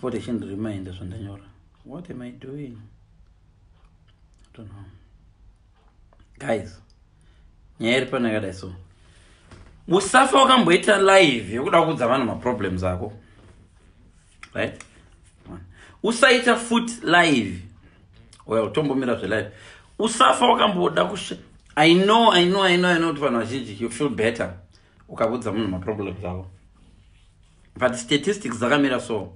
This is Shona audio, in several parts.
Ipota ichindireminder zvandanyora. What am I doing? I don't know. Guys, nyaya iri pano yakadai so. Usafa wakamboita live yekuda kuudza vanhu maproblems ako. Right? Usaita foot live. Well, tombomira zvelive. Usafa wakamboda kushe. I know, I know, I know, I know kuti vanhu vazhinji you feel better ukaudza munhu maproblems ako. But statistics dzakamira so.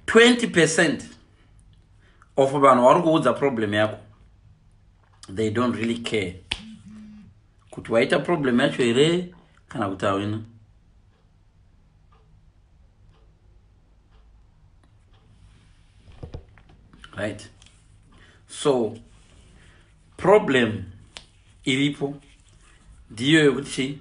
20% of vanhu vari kuudza problem yako they don't really care kuti waita problem yacho here kana kuti hauna. Right? So problem iripo ndiyo yekuti chii?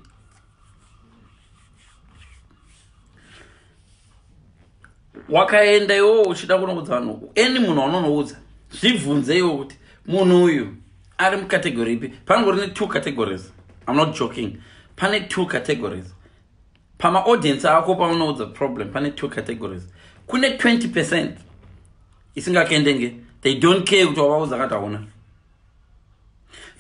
Wakaenda iwowo uchida kunoudza vanhu, any munhu waunonoudza, zvibvunze iwo kuti munhu uyu ari mucategory ipi. Panongori ne2 categories. I'm not joking. Pane 2 categories pamaaudience ako paunoudza problem. Pane 2 categories. Kune 20% isingakendenge, they don't care kuti wavaudza kati hauna.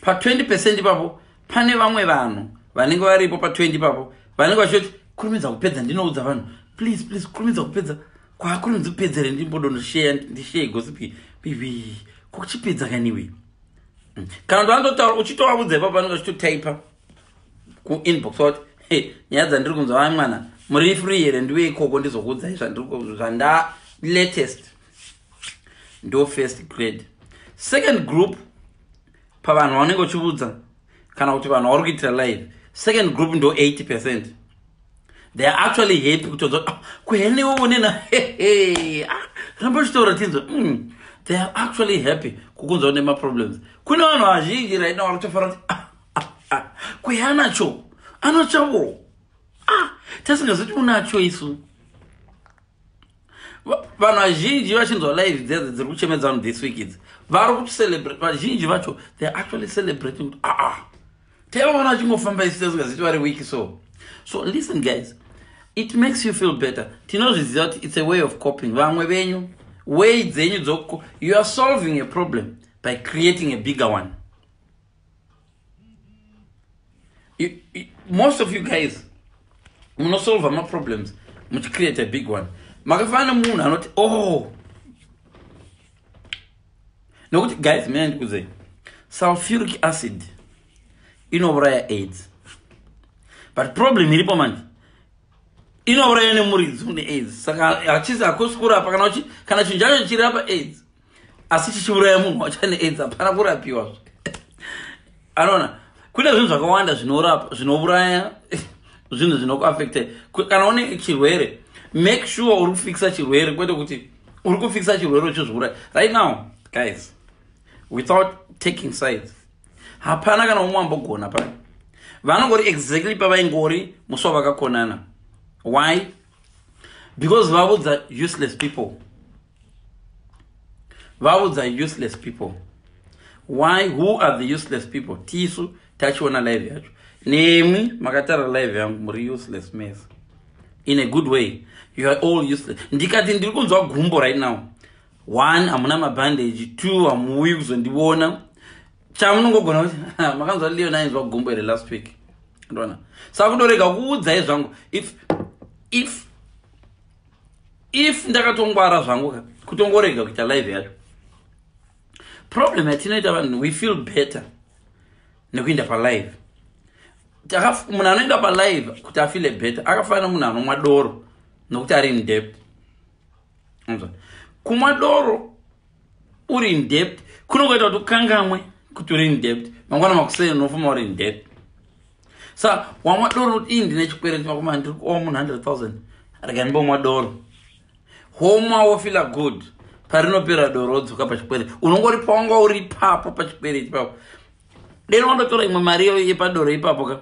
Pa20% ipapo pane vamwe vanhu vanenge varipo pa20 ipapo vanenge vachitoti kurumidza kupedza ndinoudza vanhu, please please, kurumidza kupedza, kwakurumidza kupedzere ndimbodonoshare, ndishare gossip bibi kuchipedza kaniwe. Kana kuti vanototaura uchitovaudza ipapo, vanenge vachitotaipa kuinbox vati, "Hey, nyaya dzandiri kunzwa vamwana, muri free here? Ndiwe ikoko ndizokuudzai zvandiri zvanda latest." Ndo first grade. Second group pavanhu vanenge uchiudza kana kuti vanhu vari kuitira live, second group ndo 80%. They are actually happy kutonzwa, ah, kuhenewo unena, ah, ramba uchitaura tinzwa. They are actually happy kukunzwa une maproblems. Kune vanhu vazhinji right now vari kutofara kuti, ah, ah, ah, kwe anacho, anochavo, ah, tasingazoti unacho isu. Vanhu vazhinji vachinzwa live dzedze dziri kuchemedza vanhu this week idzi, vari kucelebrate. Vazhinji vacho they are actually celebrating kuti, aa, taiva vana vachingofamba isu tasingaziti vari weak. So listen guys, it makes you feel better. Tinozviziva kuti it's a way of coping. Vamwe venyu way dzenyu dzoku, you are solving a problem by creating a bigger one. Most of you guys munosolva maproblems muchicreate a big one. Makafanana nemunhu anoti, oh, nokuti guys, mina ndikudzei, sulfuric acid inouraya AIDS, but problem iripo manje, inouraya nemuridzi une AIDS. Saka hachisi, hakusi kurapa. Kana chinhu chacho chichirapa AIDS asi chichiuraya munhu wacho ane AIDS, hapana kurapiwa. Anoona kune zvinhu zvakawanda zvinorapa, zvinouraya zvinhu zvinokuafecta. Kana une chirwere, make sure uri kufikisa chirwere, kwete kuti uri kufikisa chirwere uchizviuraya. Right now guys, without taking sides, hapana kana umwe ambogona pano. Vanongori exactly pavaingori musi wavakakonana. Why? Because vaudza useless people. Vaudza useless people. Why? Who are the useless people? Tisu tachiona live yacho, nemwi makatara live yangu, muri useless mess in a good way. You are all useless. Ndikati ndiri kunzwa gumbo right now, one, hamuna mabandage; two, hamuuyi kuzondiona. Chamunongogona kuti makanzwa Leon ainzwa gumbo here last week. Ndona saka kudorega kuudzai zvangu. If ndakatongwara zvangu ka, kutongorega kuita live yacho. Problem yatinoita vanhu, we feel better nekuenda palive. Munhu anoenda palive kuti afeele better akafanira munhu anomwa doro nokuti ari in debt. Kumwa doro uri in debt kunongoita kuti ukangamwe kuti uri in debt. Mangwana makuseni unofuma uri in debt. Sa wamwa doro kuti ii, ndine chikwereti, makoma, ndiri kuowa munhu 100 000, rega ndimbomwa doro. Womwa, wofeela good. Parinopera doro wodzoka pachikwereti, unongori pawanga uri papo pachikwereti papo. Deno wandotora imwe mari yepadoro ipapo ka,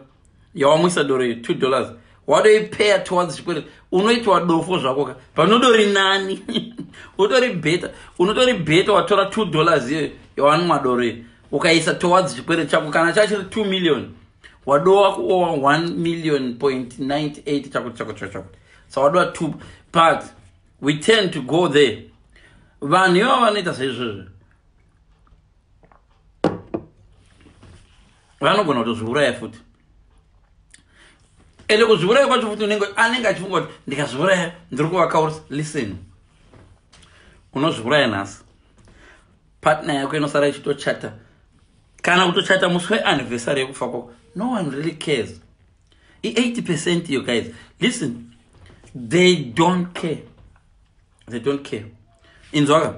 yawamwisa doro iyo, $2, wadoipeya towards chikwereti, unoitwa dofo zvako ka. Panodori nani, utori better, unotori better watora $2 iyoyo yawanwa doro iyo, ukaisa towards chikwereti chako. Kana chachiri 2 million, wadowa kuowa 1 million point 98 chako chako chako chako. So wadowa 2, but We tend to go there. Vanhu ivavo vanoita saizvozvo vanogona kutozviuraya futi. Ende kuzviuraya kwacho futi unenge anenge achifunga kuti ndikazviuraya ndiri kuvakaurisa. Listen, unozviuraya nhasi, partner yako inosara ichitochata kana kutochata musi weanniversary yekufa kwako. No one really cares. I-80%, you guys, listen, they don't care, they don't care. Inzwaka,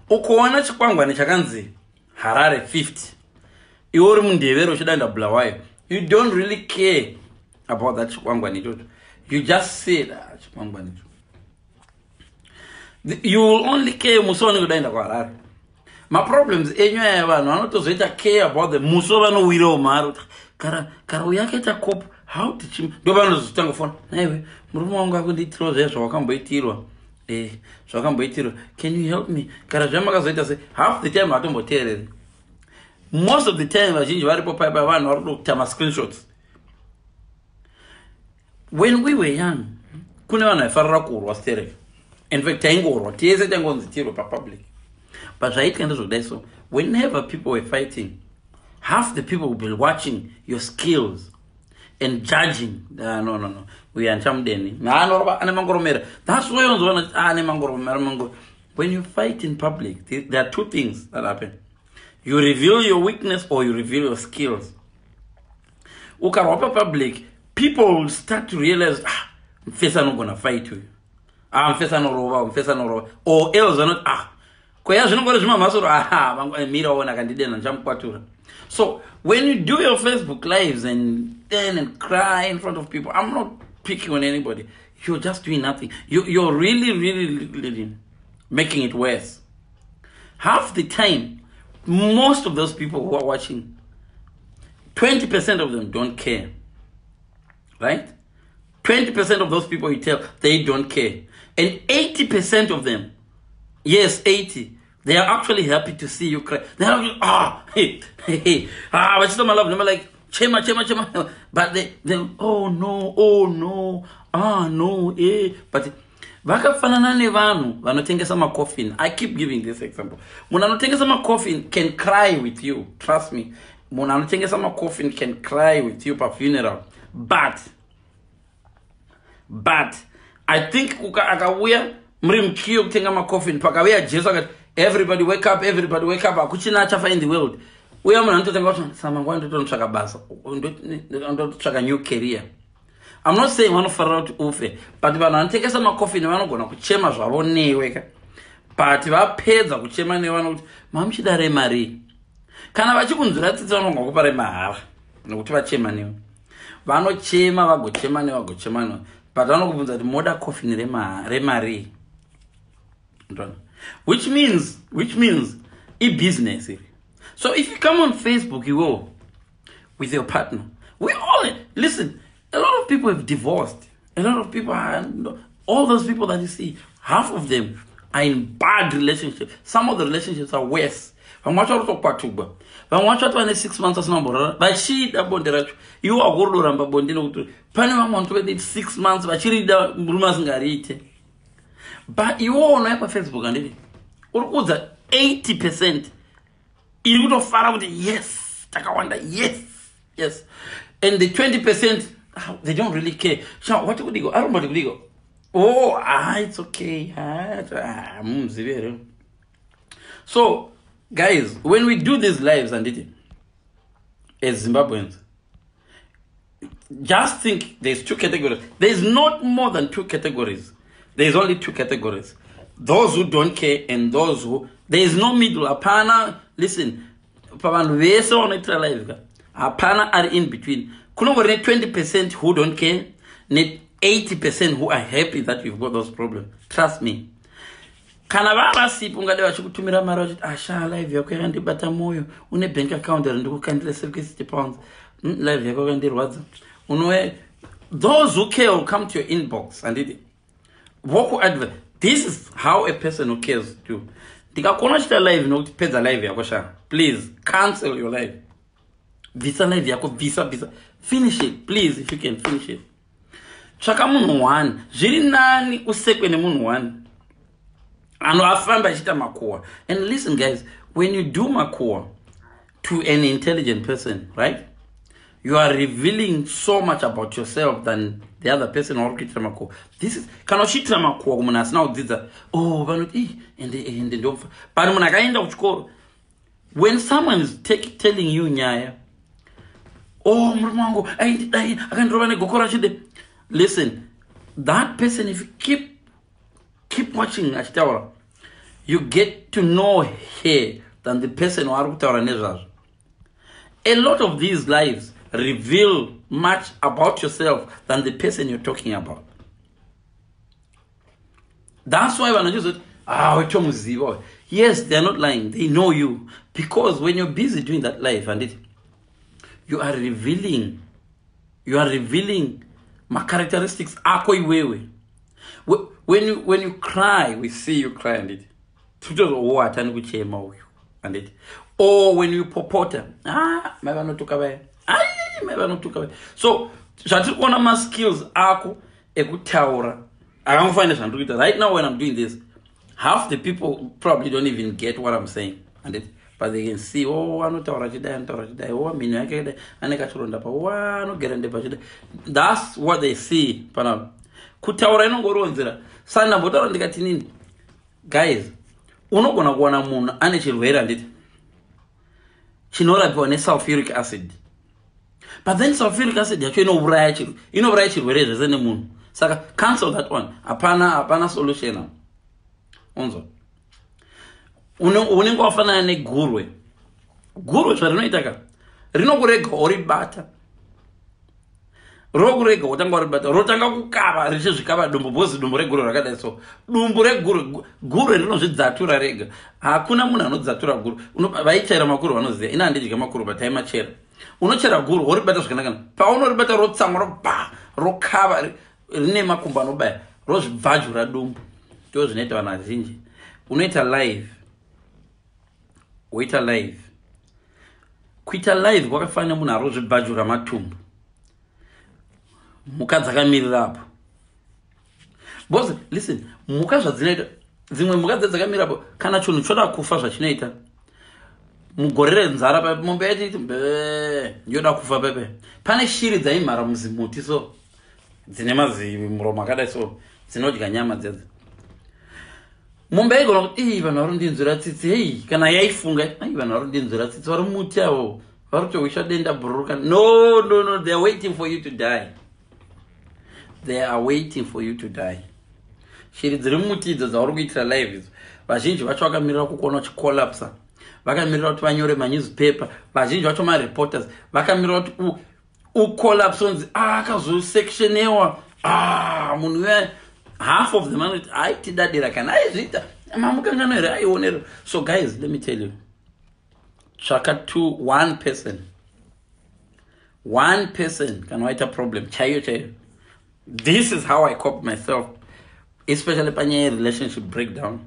ukuona chikwangwani chakanzi Harare 50, iwe uri muNdevere uchida Bulawayo, you don't really care about that chikwangwani ichocho. You just say, "Ah, chikwangwani icho." You will only care musi waunenge udaenda kuHarare. Maproblems enyu aya, vanhu vanotozoita care about them musi wavanowirawo mari. Kara uyo akaita cop, how did she? Ndo vanozotanga fona, "Naiwe, murume wangu akundiitirawo zvaya zvawakamboitirwa, zvawakamboitirwa. Can you help me?" Kana zvamakazoita se, half the time hatomboteereri. Most of the time vazhinji varipo paipa vanhu vari kuda kuita mascreenshots. When we were young, kune vanhu vaifarira kurwa sterek. In fact, taingorwa tese, taingonzi tirwe papublic. But zvaiitika ndezvokudai so, whenever people were fighting, half the people will be watching your skills and judging. No, uyu handichamudeni, anorova, ane mangoromera. That's why unzoona ane mangoromera mango. When you fight in public, there are two things that happen: you reveal your weakness or you reveal your skills. Ukarwa papublic, people will start to realize, "Ah, mufesi anogona fight uyu. Ah, mufesi anorova, mufesi anorova." Or else vanoti, "Ah, kweya zvinongori zvimamhasuro. Aha, mira waona akandidena, ndichamukwatura." So when you do your Facebook lives and then and cry in front of people, I'm not picking on anybody, you're just doing nothing. You're really, really, really making it worse. Half the time, most of those people who are watching, 20% of them don't care, right? 20% of those people you tell, they don't care. And 80% of them, yes, 80, they are actually happy to see you cry. They're actually, "Ah, hey, hey, hey, ah," vachita malove, they're like, "Chema, chema, chema." But they, "Oh no, oh no, ah no, eh." But vakafanana nevanhu vanotengesa macoffin. I keep giving this example. Munhu anotengesa macoffin can cry with you. Trust me, munhu anotengesa macoffin can cry with you pafuneral. But I think kuka akauya muri muqueue yekutenga macoffin, pakauya Jesu akati, "Everybody wake up, everybody wake up, hakuchina achafa in the world," uya munhu anototenga kuti samangwana ndotonotsvaka basa, ndototsvaka new career. I'm not saying vanofarira kuti ufe, but vanhu vanotengesa makofini vanogona kuchema zvavo newe ka, but vapedza kuchema newe vanokuti, "Mamuchida remari?" Kana vachikunzwira tsitsi, vanogona kupa remahara nekuti vachema newe. Vanochema, vagochema newe, vagochema newe, but vanokubvunza kuti, "Moda kofini remari?" Which means ibusiness iri. So if you come on Facebook iwewo with your partner, we all listen, a lot of people have divorced. A lot of people are, all those people that you see, half of them are in bad relationships. Some of the relationships are worse. Vamwe vacho vari kutokwatugwa, vamwe vacho vati vane 6 months asina kumborara vachida bonde racho. Iwo hakurodoramba bonde nekuti pane vamwe vanotove 6 months vachirida, murume asingariite. But iwo unouya paFacebook, handiti uri kuudza 80% iri kutofara kuti, "Yes, takawanda, yes," and the 20%, ah, they don't really care. Sha, wati kudiko, aromboti kudiko? Oh, ah, it's okay. Ah, ah, mumuzivi here? So guys, when we do these lives, handiti, as Zimbabweans, just think there's two categories. There's not more than two categories. There's only two categories: those who don't care and those who, there is no middle. Hapana. Listen, pavanhu vese vanoitira live ka, hapana ari in between. Kunongori ne20% who don't care ne80% who are happy that you've got those problems. Trust me, kana vavasipo, ungade vachikutumira mari vachiti, "Asha, live yako yakandibata mwoyo. Une bank account here ndikukandira £60? Live yako yakandirwadza." Unoe, those who care will come to your inbox, handiti, vokuadvise. This is how a person who cares do. Ndikakuona chita live nokuti pedza live yako sha, please cancel your live, bvisa live yako, bvisa, bvisa, finish it please, if you can finish it. Tsvaka munhu one. Zviri nani usekwe nemunhu one. Anoafamba achiita makuhwa. And listen guys, when you do makuhwa to an intelligent person, right, you are revealing so much about yourself than the other person wauri kuitira makuhwa. This is kana uchiitira makuhwa kumunhu asina kudzidza, oh, vanoti, "Ih, ende ndofa." But munhu akaenda kuchikoro, when someone is telling you nyaya, "Oh, murume wangu aindidai, akandirova negokora achide," listen, that person, if you keep watching achitaura, you get to know her than the person waari kutaura nezvazvo. A lot of these lives reveal much about yourself than the person you're talking about. That's why vanhu vachizoti, "Ah, wetomuziva." Yes, they are not lying. They know you, because when you're busy doing that life and it you are revealing macharacteristics ako iwewe. When you cry, we see you cry, and it oh, hatani kuchema uyu, and it or when you popota, "Ah, mai vanotuka vaya, ai, mai vanotuka vaya." So zvatiri kuona, maskills ako ekutaura akangofanira zvandiri kuita right now. When I'm doing this, half the people probably don't even get what I'm saying, and it but they can see, "Oh, anotaura achidai, anotaura achidai, oh, mhino yake akadai, ane kachironda pa, oh, anogera ndebvu achidai." That's what they see. Panapa kutaura inongoronzera. Saka ndambotaura ndikati nini, guys, unogona kuwana munhu ane chirwere, handiti, chinorapiwa nesulfuric acid, but then sulfuric acid yacho inouraya chirwere zvese nemunhu. Saka cancel that one. Hapana solution. Unzwa, unenge wafanana negurwe. Gurwe zvarinoita ka, rinokurega woribata, rokurega wotanga waribata, rotanga kukava, richizvikava dumbu, bhozi dumbu regurwe rakadai. So dumbu regurwe, gurwe rinozvidzatura rega. Hakuna munhu anodzatura gurwe. Vaichera makuru vanoziva. Ina handidya makuru, but taimachera. Unochera gurwe, woribata zvakanakana. Paunoribata, rotsamwa, roba, rokava, rine makumbo anobaya, rozvibvajura dumbu. Ndo zvinoita vanhu vazhinji. Unoita live, woita live. Kuita live kwakafanira munhu ari kuzvibhajura matumbu, mhuka dzakamirira apo. Because listen, mhuka zvadzinoita, dzimwe mhuka dzadzakamira apo, kana chinhu choda kufa, zvachinoita mugore renzara, mombe yaiti be yoda kufa pepe, pane shiri dzaimhara muzimuti, so dzine mazimuromo akadai, so dzinodya nyama dzedzi. Mombe yaigona kuti, "Ii, vanhu vari kundinzwira tsitsi hei." Kana yaifunga, "Ai, vanhu vari kundinzwira tsitsi, vari muti avo, vari kutowisha denda bhururuka." No, no, no, they are waiting for you to die. They are waiting for you to die. Shiri dziri mumuti idzo dzauri kuitira live idzo, vazhinji vacho vakamirira kukuona uchicollapsa, vakamirira kuti vanyore manewspaper. Vazhinji vacho mareporters, vakamirira kuti ucollapse, onzi akazosectionewa. Ah, munhu uya, half of them anoti, "Aitidadira kana aizviita mamukangano here, aionera." So guys, let me tell you, tsvaka two, one person, one person. Kana waita problem chaiyo chaiyo, this is how I cope myself, especially panyaya yerelationship breakdown.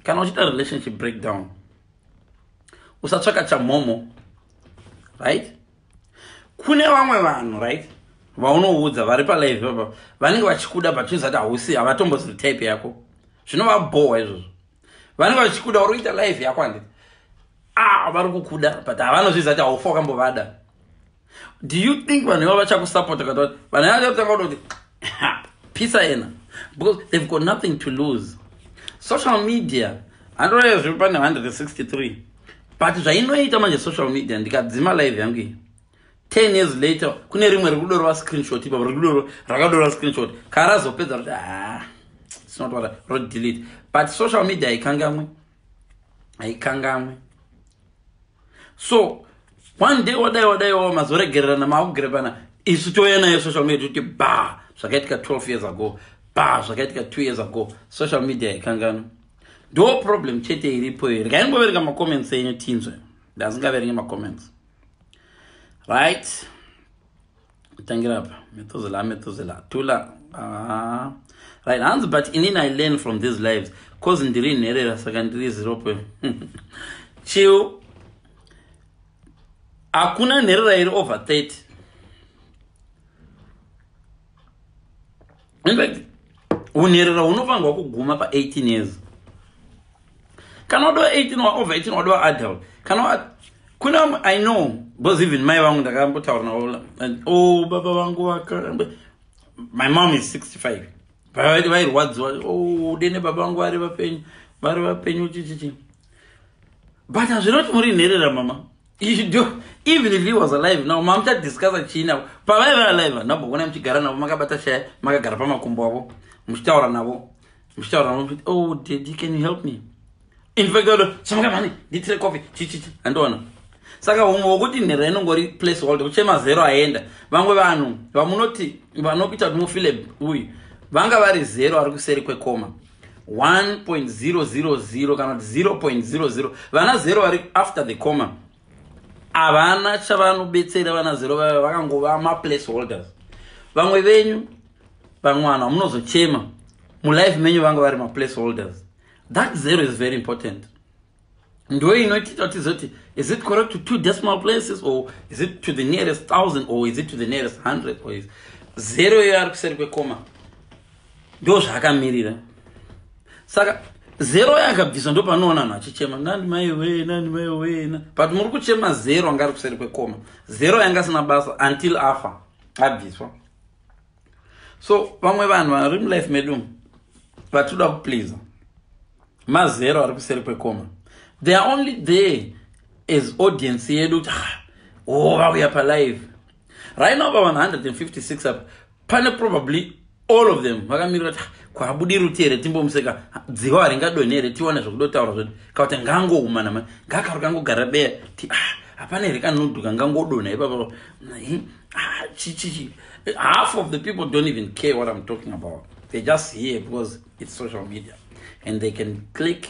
Kana uchiita relationship breakdown, usatsvaka chamomo, right? Kune vamwe vanhu, right, vaunoudza vari palive papa, vanenge vachikuda, but chinzati hausi, havatomboziri type yako. Zvinovabhohwa izvozvo. Vanenge vachikuda, uri kuita live yako, handiti? Ah, vari kukuda, but havanozviziva kuti haufa wakambovada. Do you think vanhu ivavo vachakusapota? Kana vanhu ivavo vatanga kuda kuti pisa ena, because they've got nothing to lose. Social media, handoreva zviri pane 163, but zvainoita manje social media, ndikadzima live yangu iyi, 10 years later kune rimwe riri kudorova screenshot ipapo, riri rakadorova screenshot. Kana razopedza kuti, "Ah, it's not what," rodelete. But social media haikangamwe, haikangamwe. So one day wadai wadaiwo mazoregererana, maakugerepana, isu touya nayo social media kuti ba, zvakaitika 12 years ago, ba, zvakaitika 2 years ago. Social media haikanganwe. Ndo problem chete iripo iyo. Regai macomments enyu tinzwe. Ndasingaverengi macomments, right? Tangira apa, Methuzela, Methuzela tula. Ah. Right, hanzi, "But inini I learn from these lives 'cause ndiri nherera, saka ndiri 0. Chiu, hakuna nherera iri over 30. In fact, unherera hunofanirwa kuguma pa18 years. Kana wadova 18, waover 18, wadova adult. Kana kuna vamwe, I know, because even mai vangu ndakambotaura navo. Oh, baba vangu vaka, my mom is 65. Vairwadziwa, oh, dene baba vangu vari vapenyu, vari vapenyu, chichichi. But hazvinoti muri nherera, mama. You do, even if he was alive now, mamuchadiscussa chii navo? Pavaiva alive, ndambokuona muchigara navo, makabata shaya, makagara pamakumbo avo, muchitaura navo, muchitaura navo, muchiti, "Oh daddy, can you help me?" In fact, odo samuka mani, nditire coffee, chichichi, handiona. Saka humwe hwokuti nherera inongori place holder, kuchema zero aenda. Vamwe vanhu vamunoti vanokuita kuti mufile uyu vanga vari zero ari kuseri kwekoma, 1.000 kana kuti 0.00. Vana zero vari after the comma havana chavanobetsera. Vana zero vava vakangova maplace holders. Vamwe venyu, vamwe vanhu vamunozochema mulife menyu vanga vari maplace holders. That zero is very important. Ndo inotiita tizoti, is it correct to two decimal places, or is it to the nearest thousand, or is it to the nearest hundred? Or is zero iyo ari kuseri kwekoma ndo zvaakamirira. Saka zero yakabviswa, ndo panoona vanhu vachichema, "Nani maiwe, nani maiwe." But muri kuchema zero anga ari kuseri kwekoma. Zero yanga asina basa until afa, abviswa. So vamwe vanhu vari mulife medu vatinoda kupleasa mazero ari kuseri kwekoma. They are only there as audience yedu, kuti, "Ah, oh, vauya palive right now." Pa 156 apa pane probably all of them vakamirira kuti, "Ah, kwabudiri uti here, timbomuseka, dziwa haringadonhi here, tione zvokudotaura zvedu," kana kuti ngangouma nama ngakaro kangogara beya ti, "Ah, hapana here kanudhu kangangodonha ipapa?" Ah, chichichi. Half of the people don't even care what I'm talking about. They're just here because it's social media and they can click,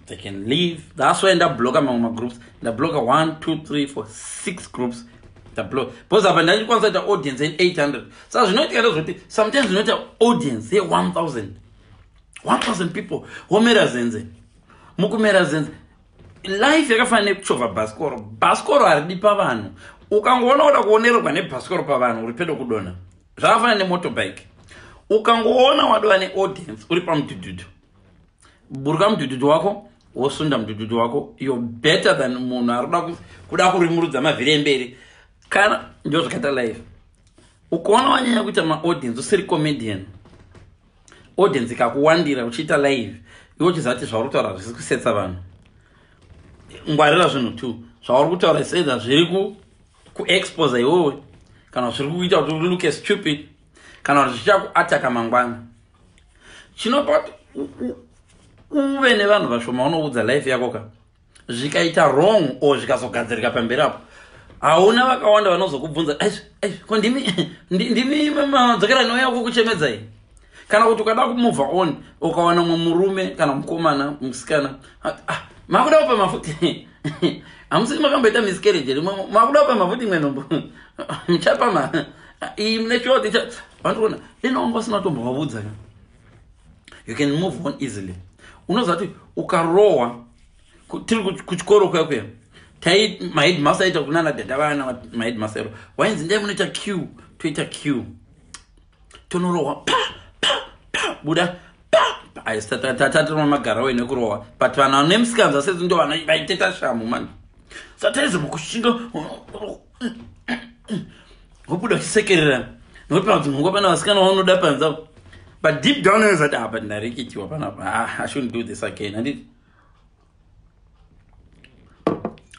they can leave. That's why ndabloka mamwe magroups. Ndabloka 1, 2, 3, 4, 6 groups ndabloka, because apa ndachikwanisa kuita audience ye800. Saka zvinoitika ndezvekuti sometimes zvinoita audience ye1000, 1000 people, womera zenze. Mukumera zenze, life yakafanana nekuchovha bhasikoro. Bhasikoro haridi pavanhu. Ukangoona uda kuonererwa nebhasikoro pavanhu, uri pedo kudonha. Zvakafanana nemotorbike. Ukangoona wadova neaudience uri pamudhudhudhu, buruka mudhudhudhu wako, wosunda mudhudhudhu wako. You're better than munhu ari kuda kurimurudza mavhiri emberi. Kana ndo zvakaita life, ukaona wanyanya kuita maaudience usiri comedian, audience ikakuwandira uchiita live, iwe uchiziva kuti zvauri kutaura zvisi kusetsa vanhu, ngwarira zvinhu two. Zvauri kutaura seither zviri kuexposa iwewe, kana zviri kuita kuti ulook stupid, kana kuti zvichakuataka mangwana. Chinopa kuti uve nevanhu vashoma unoudza life yako ka, zvikaita wrong or zvikazogadzirika pamberi apo, hauna vakawanda vanozokubvunza, "Ko ndimi madzokera nouya kukuchemedzai?" Kana kuti ukada kumove on, ukawana mumwe murume kana mukomana, musikana, "Ah, makuda kupa mafuti? Hamusiti makamboita miscarriage here? Makuda kupa mafuti imwe nhombo muchapama iyi mune choti?" Vantoona ino wanga usina kutombovaudza. You can move on easily. Unoziva kuti ukarohwa, tiri kuchikoro kuya kuya, tai maheadmaster aita kunana dhadha vana maheadmaster, wainzi, "Ndai munoita queue." Toita queue, tonorohwa, pa pa pa, buda pa. Tatatoma magara wene kurohwa, but vanhu vane musikanza sedzi ndo vana vaiteta shamu mani. Sataizoma kushinga, wobuda uchisekerera, nokuti padzimwe pana vasikana vaunoda panze, but deep down unozati, "Apa ndarikitiwa panapa. Ah, I shouldn't do this again." Handiti?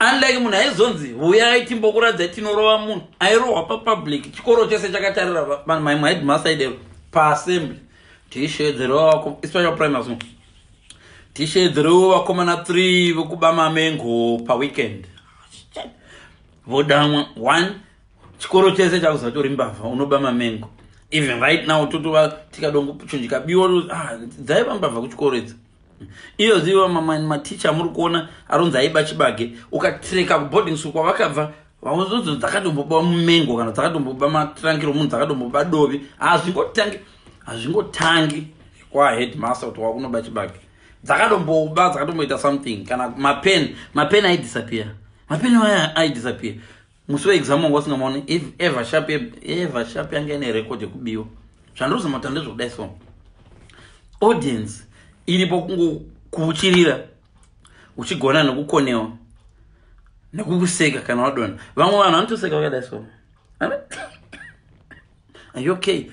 Unlike munhu aizonzi, "Uyai timbokuradzai tinorova munhu," airohwa papublic, chikoro chese chakatarira. Maheadmaster aidero paassembly, "Tishedzerewo," especially primary school, "Tishedzerewo vakomana 3 vekuba mamengo paweekend." Vodamwa one, chikoro chese chakuziva kuti uri mbavha, unoba mamengo. Even right now totova tikadongochunjika biwa, ah, dzaiva mbavha kuchikoro idzi. Iyo ziva maticha muri kuona aronzi aiba chibage, ukatreka kuboarding school kwavakabva, vazodzo dzakatomboba mumengo, kana dzakatomboba matrankiro munhu, dzakatomboba dovi. Hazvingotangi, hazvingotangi kwaheadmaster kuti wakunoba chibage. Dzakatomboba, dzakatomboita something, kana mapen, mapen aidisappear, mapen aya aidisappear musi weexam wanga usingamaoni. Eversharp, Eversharp yanga ine record yekubiwa. Zvandozama kuti ndezvokudai, so audience iripo kungokuuchirira. Uchigona nekukonewa nekukuseka kana wadonha. Vamwe vanhu vanotoseka vakadai so, "Are you okay?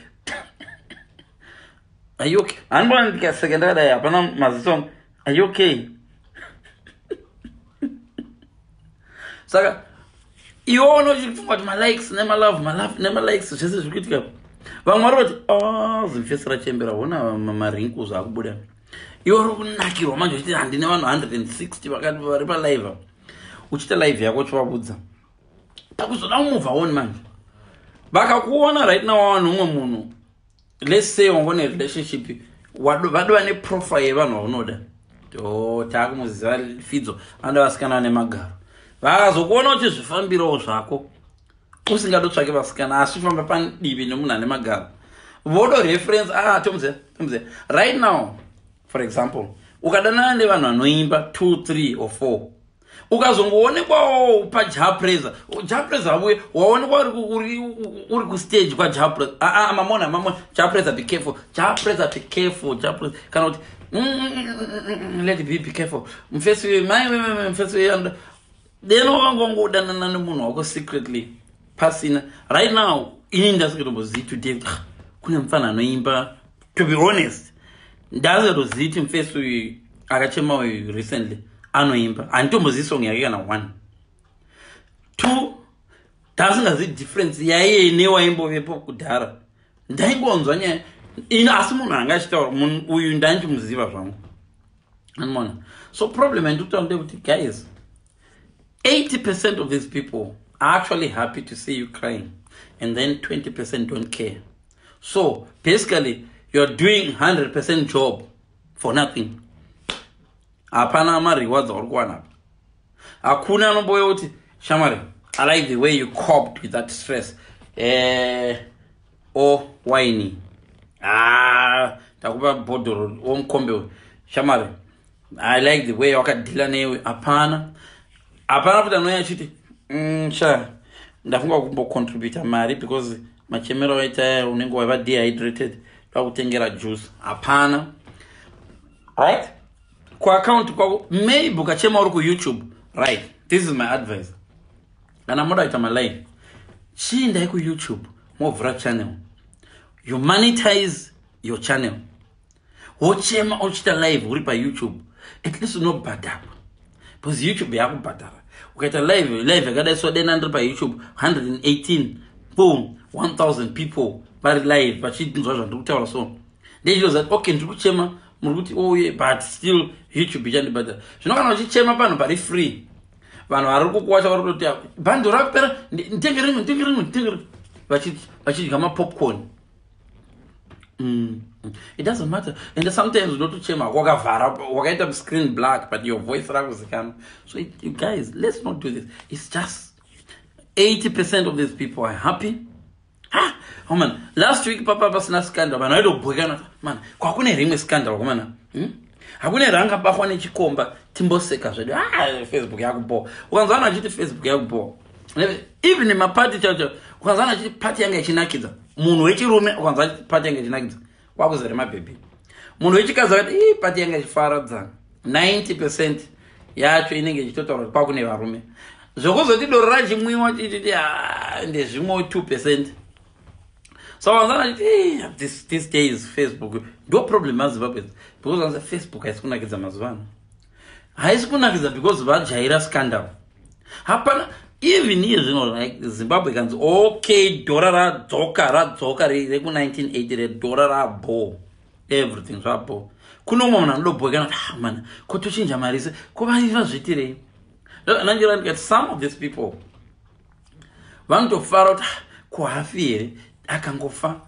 Are you okay?" Hanibona ndikaseka ndakadai, hapana maziso. "Are you okay?" Saka iwe unochifunga kuti malikes nemalove, malove nemalikes, zvese zviri kuitika. Vamwe vari kuti, "Oh, zimfesi rachembera, hona mawrinkles akubuda." Iwe uri kunakirwa manje uchiti, "Handine vanhu 160 vakati vari palive." Uchiita live yako uchivabudza, pakuzoda kumove on manje, vakakuona right now wawana umwe munhu. Let's say wangone relationship, vadova neprofile yevanhu vaunoda. O, taakumuziva Fidzo, anoda vasikana nemagaro. Vakazokuona uchizvifambirawo zvako, usingadotsvake vasikana, asi ufamba padivi nemunhu ane magaro, vodo reference. Ah, tomuziva, tomuziva. Right now, for example, ukadanana nevanhu vanoimba 2, 3 or 4, ukazongoonekwawo paJah Prayzah, Jah Prayzah avuye, waonekwa uri kustage kwaJah Prayzah. Ah, ah, mamona, mamona Jah Prayzah, be careful, Jah Prayzah, be careful, Jah Prayzah. Kana kuti let be careful, mufesi mai, mufesi. Deno wanga wangodanana nemunhu wako secretly pasina. Right now ini ndasingatombozivi today kuti, ah, kune mufana anoimba. To be honest, ndasingatozivi kuti mufesi uyu akachema uyu recently anoimba. Handitombozivi song yake kana one two. Ndasingazivi difference yaiye newaimbovepo kudhara. Ndaingonzwa nyaya ini, asi munhu anga achitaura munhu uyu ndandimuziva zvangu, animona. So problem yandikutaura ndekuti, guys, 80% of these people are actually happy to see you crying and then 20% don't care. So basically you're doing 100% job for nothing. Hapana marewards auri kuwana apa. Hakuna anomboya kuti, "Shamwari, I like the way you coped with that stress." O waini, ah, ndakupa bhodhoro womukombe. "Shamwari, I like the way wakadhila newe." Hapana, hapana kuti anouya achiti, sha, ndafunga kumbocontributa mari because machemero aita unenge waiva dehydrated, ndakutengera juice." Hapana, right? Kuaccount kwako maybe ukachema uri kuYouTube, right? This is my advice: kana moda kuita malive, chiindai kuYouTube, movhura channel, you monetize your channel, wochema uchiita live uri paYouTube. At least unobhadharwa because YouTube yakubhadhara. Ukaita live, live yakadai so, dena ndiri paYouTube 118, boom, 1000 people vari live vachinzwa zvandiri kutaura. So ndechinoziva, okay, ndiri kuchema, muri kuti oye, oh, but still YouTube ichandibhadhara. Zvino kana uchichema panhu pari free, vanhu vari kukuwacha vari kutoti, "Bhando rakupera, nditenge rimwe, nditenge rimwe, nditenge rimwe," vachidya mapopcorn. It doesn't matter. And sometimes unotochema wakavhara, wakaita screen black, but your voice rakuzikanwa. So you guys, let's not do this. It's just 80% of these people are happy. Ah, oh man, last week papa pasina scandal, vanhu vaitobhwekana. Man, kwakune rimwe scandal komana, Hakune rangabahwa nechikomba, timboseka zvedu. Ah, Facebook yakuboa. Ukanzwa vanhu vachiti Facebook yakuboa, even mapati chacho, ukanzwa vanhu vachiti pati yanga ichinakidza, munhu wechirume ukanzwa achiti pati yanga ichinakidza, kwakuzere mabhebhi. Munhu wechikadzi akati, "Ii, pati yanga ichifaradza," 90% yacho inenge ichitotaura kuti kwakune varume. Zvokuzoti doro rachimwiwa chichiti, ah, ndezvimwe 2%. So vanzana achiti this days Facebook ndo problem maZimbabwe, because vanza Facebook haisi kunakidza mazuva ano, haisi kunakidza because vajaira scandal. Hapana even iye zvino, like Zimbabwe ikanzi, okay, dhora radzoka, radzoka reku1980, redhora rabo, everything zvabo. Kuno umwe munhu anodobhekana kuti, "Ah, mana, kotochinja mari se ko vaivazviitirei?" Nanjira ndikati some of these people vanotofara kuti, "Ah, kuhafi here? Akangofa,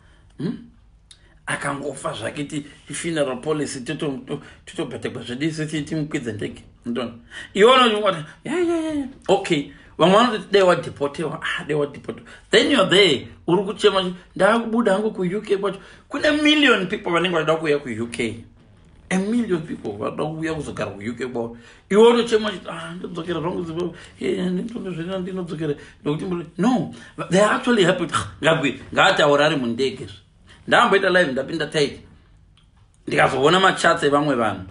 Akangofa zvake, tifuneral policy, totobhadhagwa zvedu isi, timukwidze ndege." Ndona iwe unochingoti, Ya, okay." Vamwe vanoti, "Dai wadeportewa, ah, dai wadeportewa." Then you're there uri kuchema, "Ndakubuda hangu kuUK kwacho." Kune million people vanenge vachida kuuya kuUK, a million people vanoda kuuya kuzogara kuUK kwavo. Iwe utochema uchiti, "Ah, ndodzokera zvangu Zimbabwe, ndinodzokera nokuti." No, they are actually happy kuti, "Ngagwi ngaataura ari mundege." Ndamboita live, ndapinda tight, ndikazoona machats evamwe vanhu.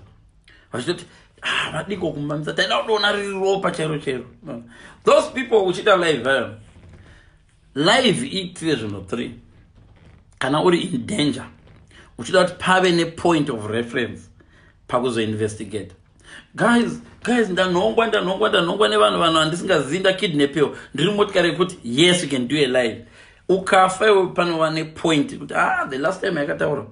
Vachitoti, "Ah, vadiko kumamisa, taida kutoona riri ropa chairo chairo." Those people, uchiita live ayo, live iitire zvinhu 3. Kana uri in danger, uchida kuti pave nepoint of reference pakuzoinvestigate. Guys, guys, ndanhongwa, ndanhongwa, ndanhongwa nevanhu, vanhu handisingazivi, ndakidnapiwa, ndiri motikari yekuti. Yes, you can do a live. Ukafa iwe, panova nepoint kuti, ah, the last time yakataura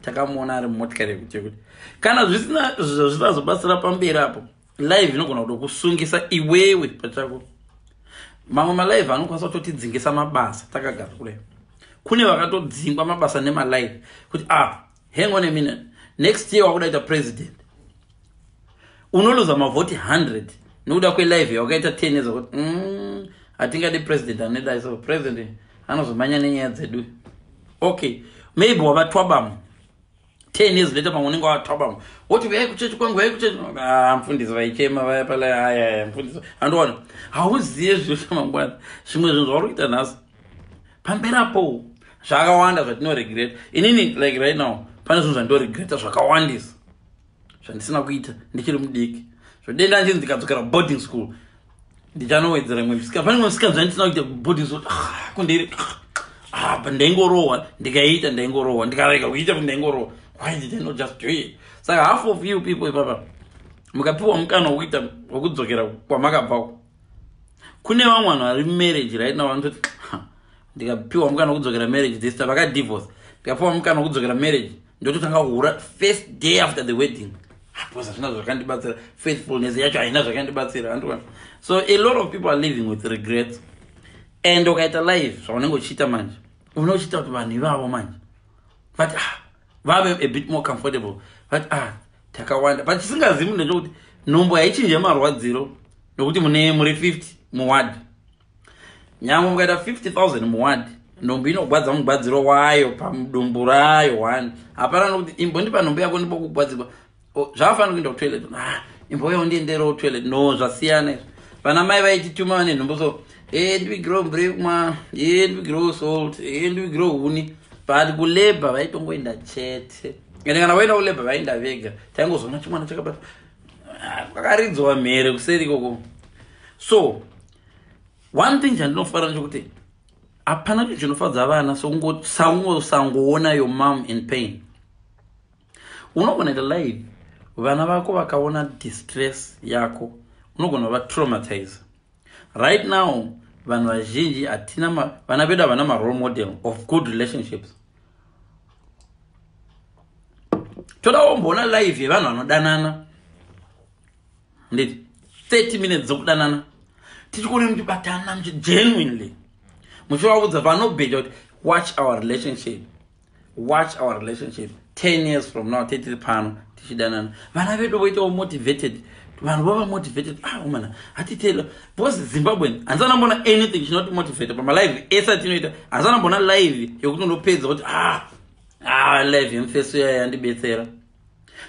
takamuona ari mumotikari yekuti yekuti. Kana zvisina zvisazobatsira pamberi apo, live inogona kutokusungisa iwewe pachako. Mamwe malive anokwanisa kutotidzingisa mabasa takagara kudai. Kune vakatodzingwa mabasa nemalive kuti, ah, hang on a minute, next year wakudaita president, unoluza mavhoti 100 nekuda kwelive yawakaita 10 years kuti hatingadi president anodai so, president anozomanya nenyaya dzedu. Okay, maybe wavatwabamu 10 years later, pamwe unenge wavatwabamu, woti, "Uyai kuchechi kwangu, uyai kuchechi." Ah, mufundisi vaichema vaya pala aya, mufundisi andowana. Hauziye zviro chamangwana. Zvimwe zvinhu zvauri kuita nhasi, pamberi apo zvakawanda zvatinoregreta. Inini, like right now, pane zvinhu zvandinoregreta zvakawandisa zvandisina kuita ndichiri mudiki. Zvodenda nchinzi ndikadzokera boarding school, ndichanowedzera imwe misika. Pane imwe misika zvandisina kuita boarding school. Ah, kundiri, ah, ndaingorohwa ndikaita, ndaingorohwa ndikarega kuita kuti ndaingorohwa. Why did I not just do it? Saka half of you people ipapa, mukapiwa mukana wekuita wekudzokera kwamakabvako, kune vamwe vanhu vari marriage right now vanototi, "Ndikapiwa mukana wekudzokera marriage this time," vakadivorce, "ndikapiwa mukana wekudzokera marriage, ndototanga kuhura first day after the wedding, because hazvina zvakandibatsira. Faithfulness yacho haina zvakandibatsira." Andiona? So a lot of people are living with regrets, and ukaita live zvaunenge uchiita manje, unochiita kuti vanhu ivavo manje but, ah, vave a bit more comfortable, but, ah, takawanda. But chisingazivi munhu ndechekuti nhumbu haichinje marwadziro nokuti mune muri 50 muward. Nyangwe mukaita 50 000 muward, nhumbu inogwadza mugwadziro wayo pamudumbu rayo one. Hapana nokuti imbondipa nhumbu yako ndibokugwadzirwa, zvavafanira kuenda kutoilet. Ah, imbouya undienderewo toilet. No, zvasiyana izvo. Vana mai vaitituma vane nhumbu so, e, ndivigirewo mvura yekumwa, e, ndivigirewo salt, e, ndivigirewo huni. But kulabour vaitongoenda chete, ende kana vaenda kulabour vaenda vega. Taingozoona chimwana chakabata, ah, kwakaridzwa mhere kuseri ikoko. So one thing chandinofarira ndechekuti hapana chinhu chinofadza vana sokungosangoona your mom in pain. Unogona ita live, vana vako vakaona distress yako, unogona kuvatraumatize. Right now vanhu vazhinji hatina, vana vedu havana marole model of good relationships. Toda womboona live yevanhu vanodanana, nditi 30 minutes dzokudanana, tichikuone muchibatana muchigenuinely muchivaudza vanobheja kuti, "Watch our relationship, watch our relationship 10 years from now, tetiri pano tichidanana." Vana vedu voitawo motivated, vanhu vava motivated. Ah, umana hatitela, because Zimbabwe handisana mbona anything chinotimotivate pamalive ese atinoita. Handisana mbona live yekuti unopedza kuti, ah, ah, live yemufeso yaya yandibetsera.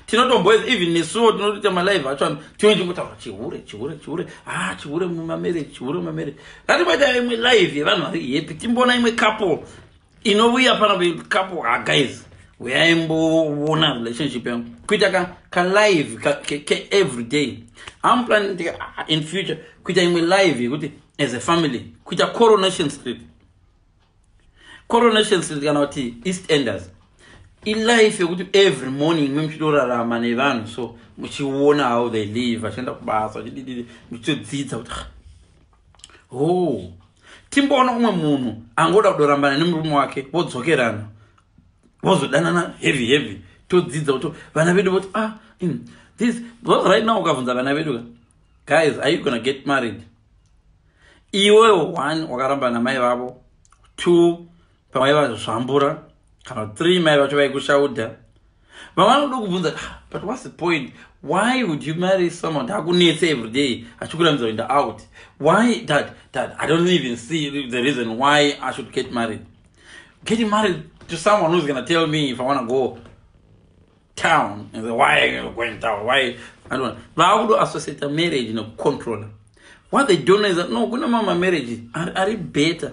Tinotomboedza, even nesuwo tinotoita malive acho, tinochingotaura chihure, chihure, chihure, ah, chihure mumamarriage, chihure mumamarriage. Ngatimboita imwe live yevanhu vari happy, timboona imwe couple inouya pana couple. Ah, guys, uyaimboona relationship yangu, kuita kalive keeveryday. I'm planning, ah, in future kuita imwe live yekuti as a family, kuita Coronation Street, Coronation Street kana kuti East Enders, ilife yekuti every morning mwe muchitorarama nevanhu, so muchiona how they live, vachienda kubasa, vachidididi, muchitodzidza kuti, ah, oh, timboona umwe munhu angoda kudorambana nemurume wake, vodzokerana, vozodanana heavy heavy. Todzidza kuti vana vedu voti, ah, this, because right now ukabvunza vana vedu, "Guys, are you gonna get married?" Iwe one, wakaramba namai vavo. Two, pamwe vaizvambura, kana three, mai vacho vaikushaudha. Vamwe vanoda kubvunza, "Ah, but what's the point? Why would you marry someone akunetse every day, achikuramidza kuenda out? Why that I don't even see the reason why I should get married, getting married to someone who's gonna tell me if I want to go town and say, 'Why are you going town? Why?' I don't." Vakudo associate marriage nekucontroller. What they don't know is that, no, kuna mama marriage ari better.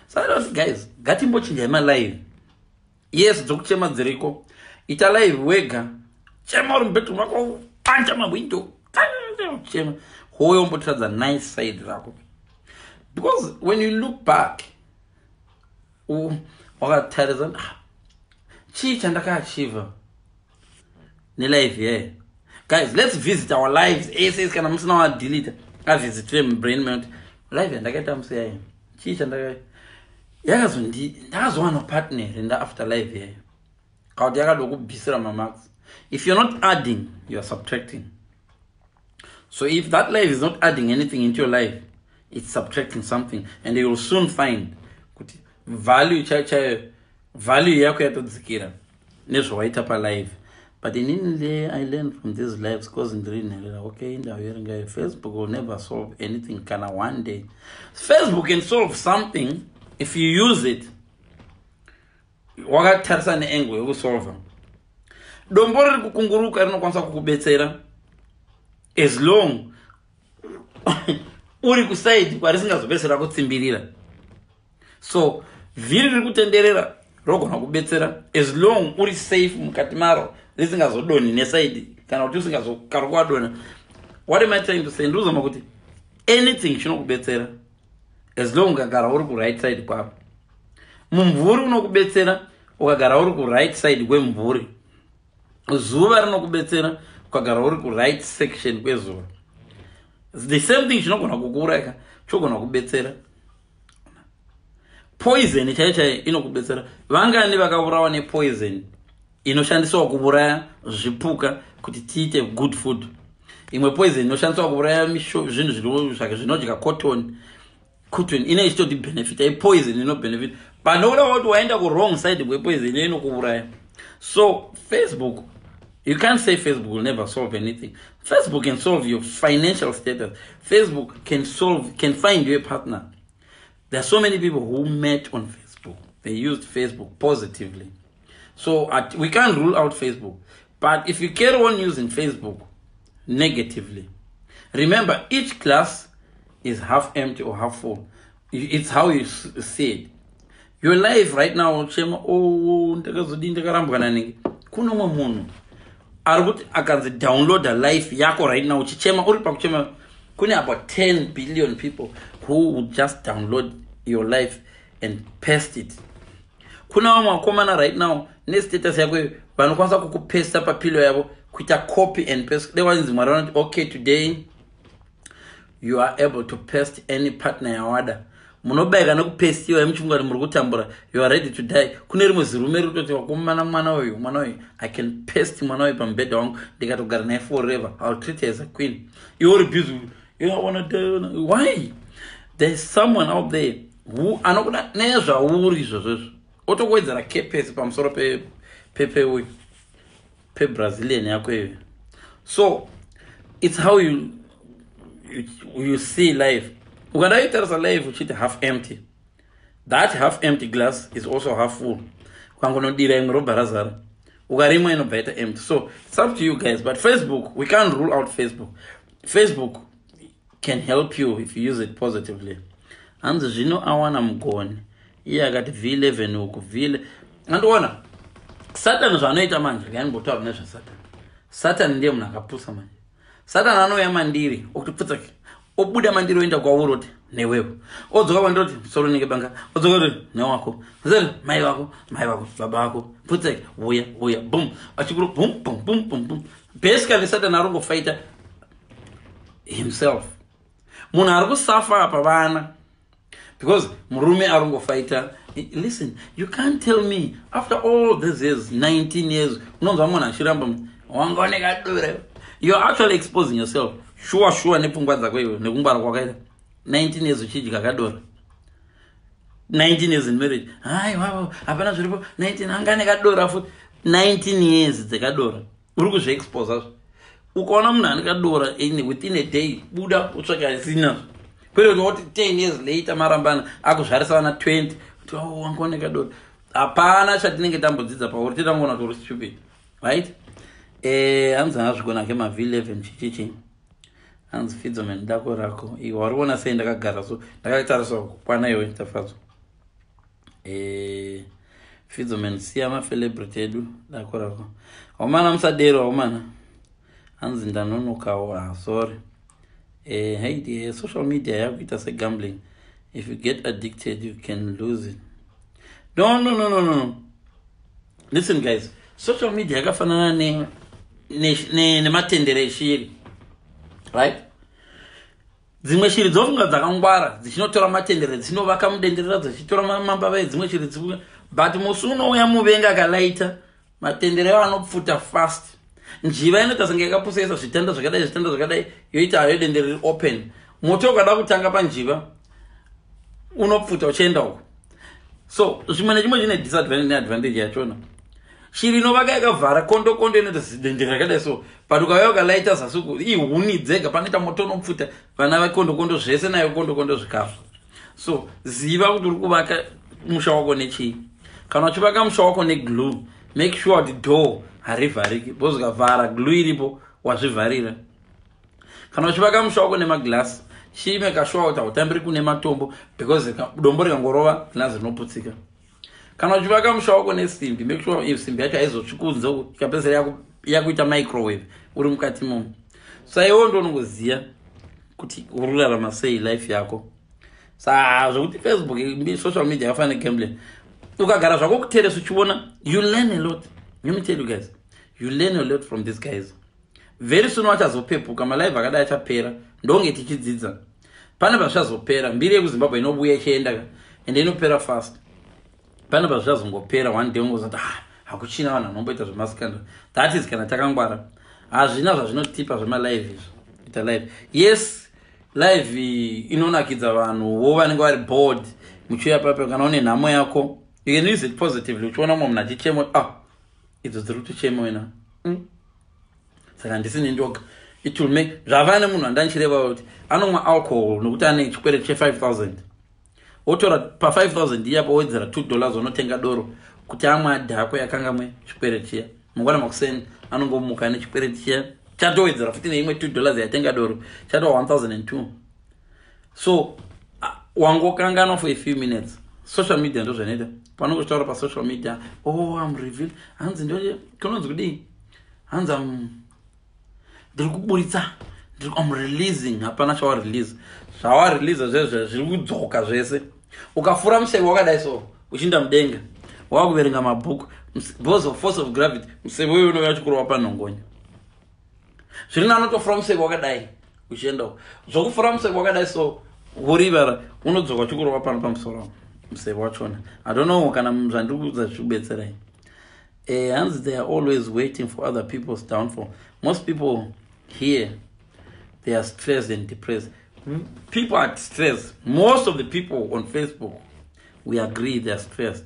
So I don't, guys, ngatimbochinjai malive. Yes, dzokuchema dziriko. Ita live wega, chema uri mubedroom mako. Panja mahwindo, chema hoyo, ombotiradza nice side rako, because when you look back, wakatarisa, "Ah, chii chandakaachieva nelife yayo?" Guys, let's visit our lives ese. Kana musina wadelita, avisitire mubrain mount life yandakaita musi yayo. Chii chandaka yakazondi ndakazowana partner enda after life yayo, kana kuti yakada kubvisira mamarks? If you're not adding, you are subtracting. So if that life is not adding anything into your life, it's subtracting something, and you will soon find kuti value chaiyo chaiyo, value yako yatodzikira nezvawaita palife. But inini le, I learned from these lives 'cause ndiri nherera. Okay, indawo yeringayo. Facebook will never solve anything kana one day. Facebook can solve something if you use it wakatarisa neangle yekusolva. Dombo riri kukunguruka rinokwanisa kukubetsera as long uri kuside kwarisingazobetsera kutsimbirira. So vhiri riri kutenderera rogona kubetsera as long uri safe mukati maro, risingazodonhi neside, kana kuti usingazokari wadonha. What am I trying to say? Ndikuzama kuti anything chinokubetsera as long ukagara uri kuright side kwaro. Mumvuri unokubetsera ukagara uri kuright side kwemumvuri. Zuva rinokubetsera ukagara uri kuright section kwezuva. The same thing chinogona kukuuraya chogona kubetsera. Poison chaiyo chaiyo inokubetsera. Vangani vakaurawa nepoison inoshandiswa kuuraya zvipuka kuti tiite good food? Imwe poison inoshandiswa kuuraya zvinhu zvinodya cotton. Cotton ine ichitoti benefit, ipoison inobenefit, but nokuda kuti waenda kuwrong side kwepoison, inokuuraya. So Facebook, you can't say Facebook will never solve anything. Facebook can solve your financial status. Facebook can find you a partner. There are so many people who met on Facebook. They used Facebook positively. So we can't rule out Facebook, but if you carry on using Facebook negatively, remember, each glass is half empty or half full. It's how you see it. Your life right now, chema, "Oh, ndakazodii, ndakarambwa nanenge." Kuno umwe munhu ari kuti akanzi downloada life yako right now, uchichema, uri pakuchema, kune about 10 billion people who would just download your life and paste it. Kuna vamwe vakomana right now nestatus yako iyo vanokwanisa kukupesta papillow yavo, kuita copy and paste. Dai wanzi Mwari vanoti, "Okay, today you are able to paste any partner yawada." Munobayika nekupestiwa muchifunga kuti muri kutambura, you are ready to die. Kune rimwe zirume riri kutoti, "Wakomana, mwana uyu, mwana uyu, I can paste mwana uyu pamubhedha wangu, ndikatogara naye forever. I'll treat her as a queen." Iwe uri busy, "You wanna die." Why? There's someone out there who anokuda nezvauri izvozvozvo, otokuwedzera kepesi pamusoro peuyu pebrazilian yako iyoyo. So it's how you see life. Ukada itarisa life uchiti half empty, that half empty glass is also half full. Ukangonodira imwe, robva razara. Ukarimwa, inobva ita empty. So it's up to you guys, but Facebook, we can't rule out Facebook. Facebook can help you if you use it positively. Hanzi zvino awana mugoni, iye akati v11 uku v. Andiona Satani zvaanoita manje. Ngaimbotaura nezvasatani. Satani ndiye munhu akapusa manje. Satani anouya mandiri, okuti pfutsake, obuda mandiri, oenda kwauri, oti newewo, odzoka kwandoti musoro unenge banga, odzoka kuti newako, mai vako, mai vako, baba vako, pfutsake, uya, uya, bum, achikuru, bum bum bum bum bum. Basically Satani ari kungofighta himself. Munhu ari kusafa apa vana, because murume ari kungofighta. Listen, you can't tell me after all these years, 19 years, unonzwa munhu achiramba, "Wanga unekadura." You are actually exposing yourself. Shuwa shuwa, nepfungwa dzako iwe, nekungwara kwakaita, 19 years uchidya kadora, 19 years in marriage, hai wavo, hapana zviripo. 19, anga nekadora futi, 19 years dzekadora. Uri kuzviexposa. Ukaona munhu ane kadora, within a day buda, utsvake asinazvo, kwete kuti woti 10 years later marambana, akuzvarisa vana 20, kuti, "Oh, wanga une kadora." Hapana chatinenge tambodzidza pauri, titangoona kuti uri stupid, right? Hanzi angazvigona ke mav11 chichichi. Hanzi, "Fidzoman, dako rako iwe wari kuona sei ndakagara?" So ndakatarisa kukwana iwe tafadzo. Fidzoman, siya macelebrity edu, dako rako. Waumana, musadero waumana. Hanzi ndanonokawo. Ah, sorry. Hey dear, social media yakuita segambling. If you get addicted, you can lose it. No, no, no, no, no. Listen guys, social media yakafanana nematendere eshiri, right? Dzimwe shiri dzofunga dzakangwara, dzichinotora matendere, dzichinovaka mudendere radzo, dzichitora mambava edzimwe shiri, but musi unouya muvengi akalaita matendere ayo, anopfuta fast. Njiva inoita senge yakapusaisa zvitanda zvakadai, zvitanda zvakadai, yoita hayo dendere riri open. Moto ukada kutanga panjiva, unopfuta uchienda uko. So zvimwe nechimwe chine disadvantage neadvantage yachona. Shiri inovaka yakavhara, kondo kondo inoita zidendere rakadai so, but ukauya ukalaita zasi uku, ihuni dzega, panoita moto unopfuta vana vekondo kondo zvese nayo kondo kondo zvikafa. So ziva kuti uri kuvaka musha wako nechii. Kana uchivaka musha wako neglue, make sure kuti door harivhariki, because ukavhara glue iripo, wazvivharira. Kana uchivaka musha wako nemaglasi, chimake sure kuti hautambiri kune matombo, because dombo rikangorova, glass rinoputsika. Kana uchivaka musha wako nesimbi, make sure simbi yacho haizotsvi kunze, ikapedzisira yakuita microwave uri mukati momo. Sa iwo ndo unongoziva kuti uri kurarama sei life yako. Sa zvokuti Facebook, social media yakafanana negambling, ukagara zvako kuteresa uchiona, you learn a lot. Let me tell you guys, you learn a lot from these guys. Very soon vachazopepuka, malive akadai achapera, ndonge tichidzidza. Pane pazvichazopera, mbiri yekuZimbabwe inobuya ichienda, ende inopera fast. Pane pazvichazongopera one day, ungozoti, ah, hakuchina vanhu vanomboita zvemascandal. That is kana takangwara. Hazvina zvazvinotipa zvemalive izvo. Ita live, yes, live inonakidza vanhu vo vanenge vari bored. Muchiuya papo, kana une nhamo yako, you can use it positively. Uchiona mumwe munhu achichema, ah, idzo dziri kutochema wena. Saka handisini ndoga. It will make zvava nemunhu andanchireva kuti anomwa alcohol nokuti ane chikwereti che5000, wotora pa5000 iyapo, wowedzera $2, unotenga doro kuti amwe adhakwe, akangamwe chikwereti chiya. Mangwana makuseni anongomuka nechikwereti chiya chatowedzera futi neimwe $2 yatenga doro, chatova 1002. So wangokanganwa for a few minutes. Social media ndo zvanoita. Panongochitaura pasocial media, oh, am reveal, hanzi ndo kunonzi kudii, hanzi am ndiri kuburitsa, am releasing. Hapana chawarelease. Zvawareleasa zvezvo zviri kudzoka zvese. Ukafura museve wakadai so uchiinda mudenga, wakuverenga mabhuku, because of force of gravity, museve uyo unouya uchikurova panhongonya. Zviri nanotofura museve wakadai uchiendawo. Zvokufura museve wakadai so worivara, unodzoka uchikurova pano pamusoro museve wachona. I don't know kana zvandiri kuudza zvichikubetserai. Hanzi they are always waiting for other people's downfall. Most people here, they are stressed and depressed. People are stressed. Most of the people on Facebook, we agree they are stressed,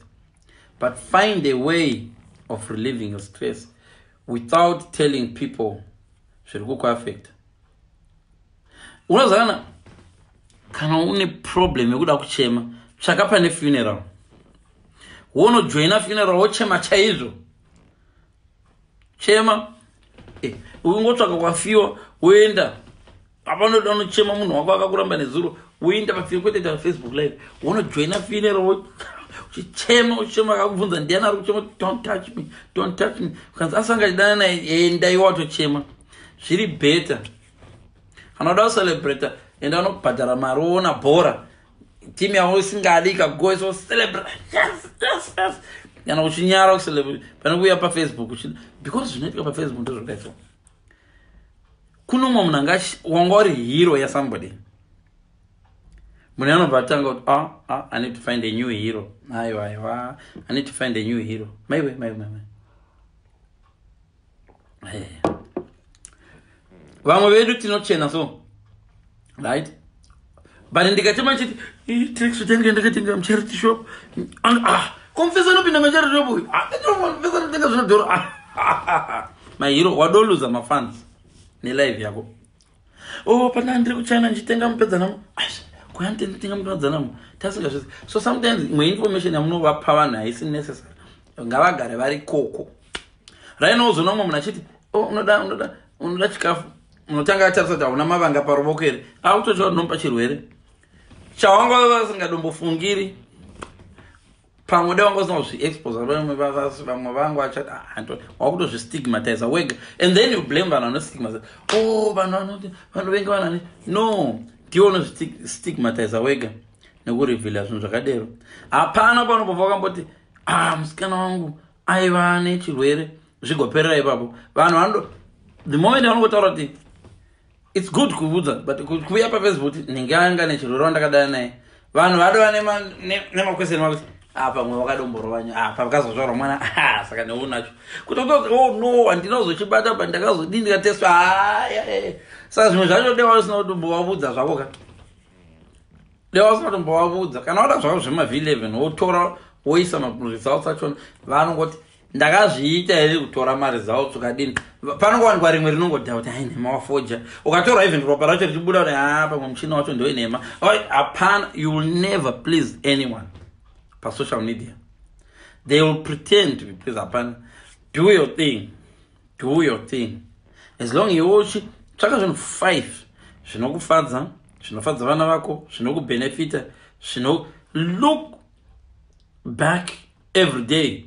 but find a way of relieving your stress without telling people zviri kukuaffecta. Unozana kana une problem yekuda kuchema, tsvaka pane funeral, wonojoina funeral, wochema chaizvo. Chema, ungotsvaka kwafiwa, woenda apanoda unochema munhu wako akakuramba nezuro, woenda pafiri, kwete ita Facebook Live. Wonojoina funeral uchichema, uchichema. Akakubvunza, "Ndiani ari kuchema?" "Don't touch me, don't touch me." Ukanzi asanga achidana naye, enda iwe watochema, zviri better. Kana uda kucelebrata, enda unobhadhara mari, woona bhora, timu yavo usingadi ikagoisa, celebrate, yes. Kana uchinyara kucelebrate, pane kuuya paFacebook, because zvinoitika paFacebook ndozvakaiswa. Kuno mumwe munhu anga wanga uri hero yasomebody, munhu anobva atanga kuti, ah, ah, I need to find a new hero. Aiwa, aiwa, I need to find a new hero. Maiwe, maiwe, maiwe. Vamwe vedu tinochena so, right? But ndikachema chiti tracksuit ndakatenga mucharity shop. Ah, komfesa anopinda mucharity shop uyu, mfesa anotenga zvinodhura. Mahero wadoluza mafans nelive yako. Oh, pana ndiri kuChina ndichitenga mupedzanamo, kuya nditenga mupedzanamo, tasingazvisi. So sometimes imwe information yamunovapa vanhu haisi necessary. Ngavagare vari koko. Raino uzoona umwe munhu achiti, oh, unoda, unoda, unoda chikafu, unotanga atarisa kuti hauna mavanga paruoko here, akutotsva unomupa chirwere chawanga vasingadombofungiri. Pamwe dai wanga usina kuzviexpose, vamwe vangu vachati, "Ah, wakutozvistigmatize wega." And then you blame vanhu vanostigmatize. Oh, vanhu vanoti vanovenga vanhu vane. No, ndiwe unozvistigmatize wega nekureveala zvinhu zvakadero. Hapana panobva wakamboti, "Ah, musikana wangu aiva nechirwere," zvigoperera ipapo. Vanhu vanodo, the moment vanongotaura kuti it's good kuudza, but kuuya paFacebook kuti nhinge anga nechirwere wandakadana naye, vanhu vadova nemaquestion makuti, "Ah, pamwe wakadomborovanya, apa vakazozvarwa mwana, ah, saka neunacho." Kuti oh no, handina kuzochibata, but ndakazodii, ndikatestwa. Haya, saka zvimwe zvacho dewa usina kutombovabudza zvako ka, dewa usina kutombovabudza. Kana wada zvako zvemaV11, wotora woisa maresults achona. Vanongoti, "Ndakazviita here kutora maresults?" Ukadini, panongowanikwa rimwe rinongodha kuti, "Hai, nhema, wafoja." Ukatorwa even ropa racho richibuda kuti, "Ha, pamwe muchina wacho ndewenhema." Hapana, you will never please anyone pasocial media. They will pretend to be please. Hapana, do your thing, do your thing. As long iwe uchitsvaka zvinhu five zvinokufadza, zvinofadza vana vako, zvinokubhenefita, zvino look back every day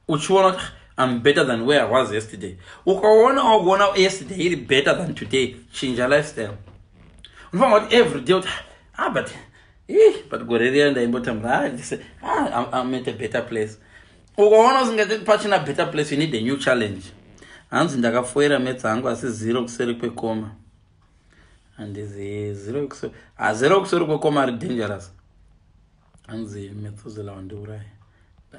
uchiona kuti, "I'm better than where I was yesterday." Ukaona wakuona yesterday iri better than today, chinja lifestyle. Unofanira kuti every day kuti, "Ah, but ih, but gore riya ndaimbotambura. Ah, I'm at a better place." Ukaona usingati pachina better place, you need a new challenge. Hanzi ndakafoira maths hangu, asi zero kuseri kwecomma handizi zero. Ah, zero kuseri kwecomma ari dangerous. Hanzi Methusela wandiuraya.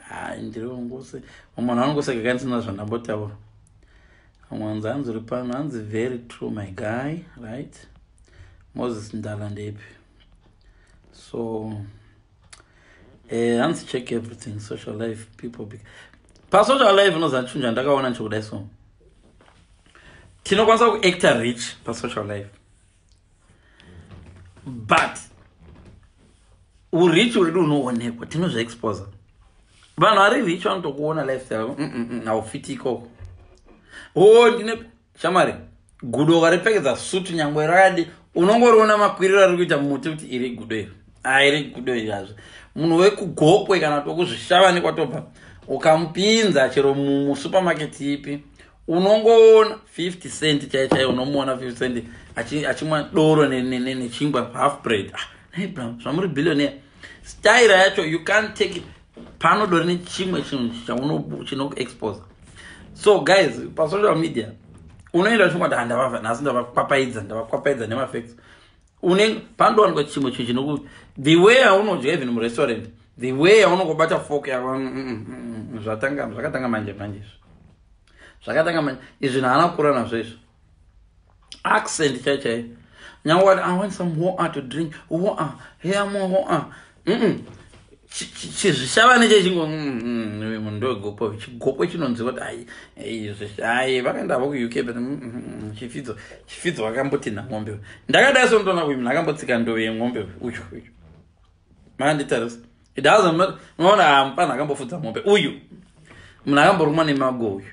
Hai, ndiri ngose vamwe vanhu vanongoseka kanisina zvandambotaura. Vamwe hanzi, hanzi uri pano, hanzi, "Very true, my guy." Right, Moses Ndala ndepi? So hanzi, "Check everything social life people." Pasocial life unoziva chinhu chandakaona nchekudai, so tinokwanisa kuacta rich pasocial life, but urich hwedu hunoonekwa, tinozviexposa. Vanhu vari rich vanotokuona lifestyle, haufiti ikoko. O, ndine shamwari, gudo ukaripfekedza sutu nyangwe rakadi, unongoriona makwiriro ari kuita muti kuti iri gudo iri, airi gudo iri hazvo. Munhu wekugokwe kana kuti wekuzvishavani kwatobva, ukamupinza chero musupermarket ipi, unongoona 50 Cent chai chai, unomuona 50 Cent achimwa doro nechingwa half bread. Ah, bra, zvamuri billionaire, style yacho you can't take it. Panodori nechimwe chinhu chinokuexpose. So guys, pasocial media unoenda uchingoti, "Handavava nhasi, ndavakwapaidza, ndavakwapaidza nemafacts." Une panodowanikwa chimwe chinhu chinoku, the way aunodya even murestaurant, the way aunongobata fork yako, zvatanga, zvakatanga manje manje izvi, zvakatanga manje izvi, haana kukura nazvo izvi. Accent chai chai, nyange wati, "I want some water to drink, water here, more water." Chizvishavane chechingo munhu ndogopo, chigopo chinonzi kuti ai, ai, vakaenda havo kuUK, but chifidzo, chifidzo vakambotinha mombe. Ndakadai so ndoona uyu munhu akambotsika ndove yemombe uyu, uyu makanditarisa. It doesn't matter, unoona mupana akambofudza mombe uyu, munhu akamborumwa nemago uyu.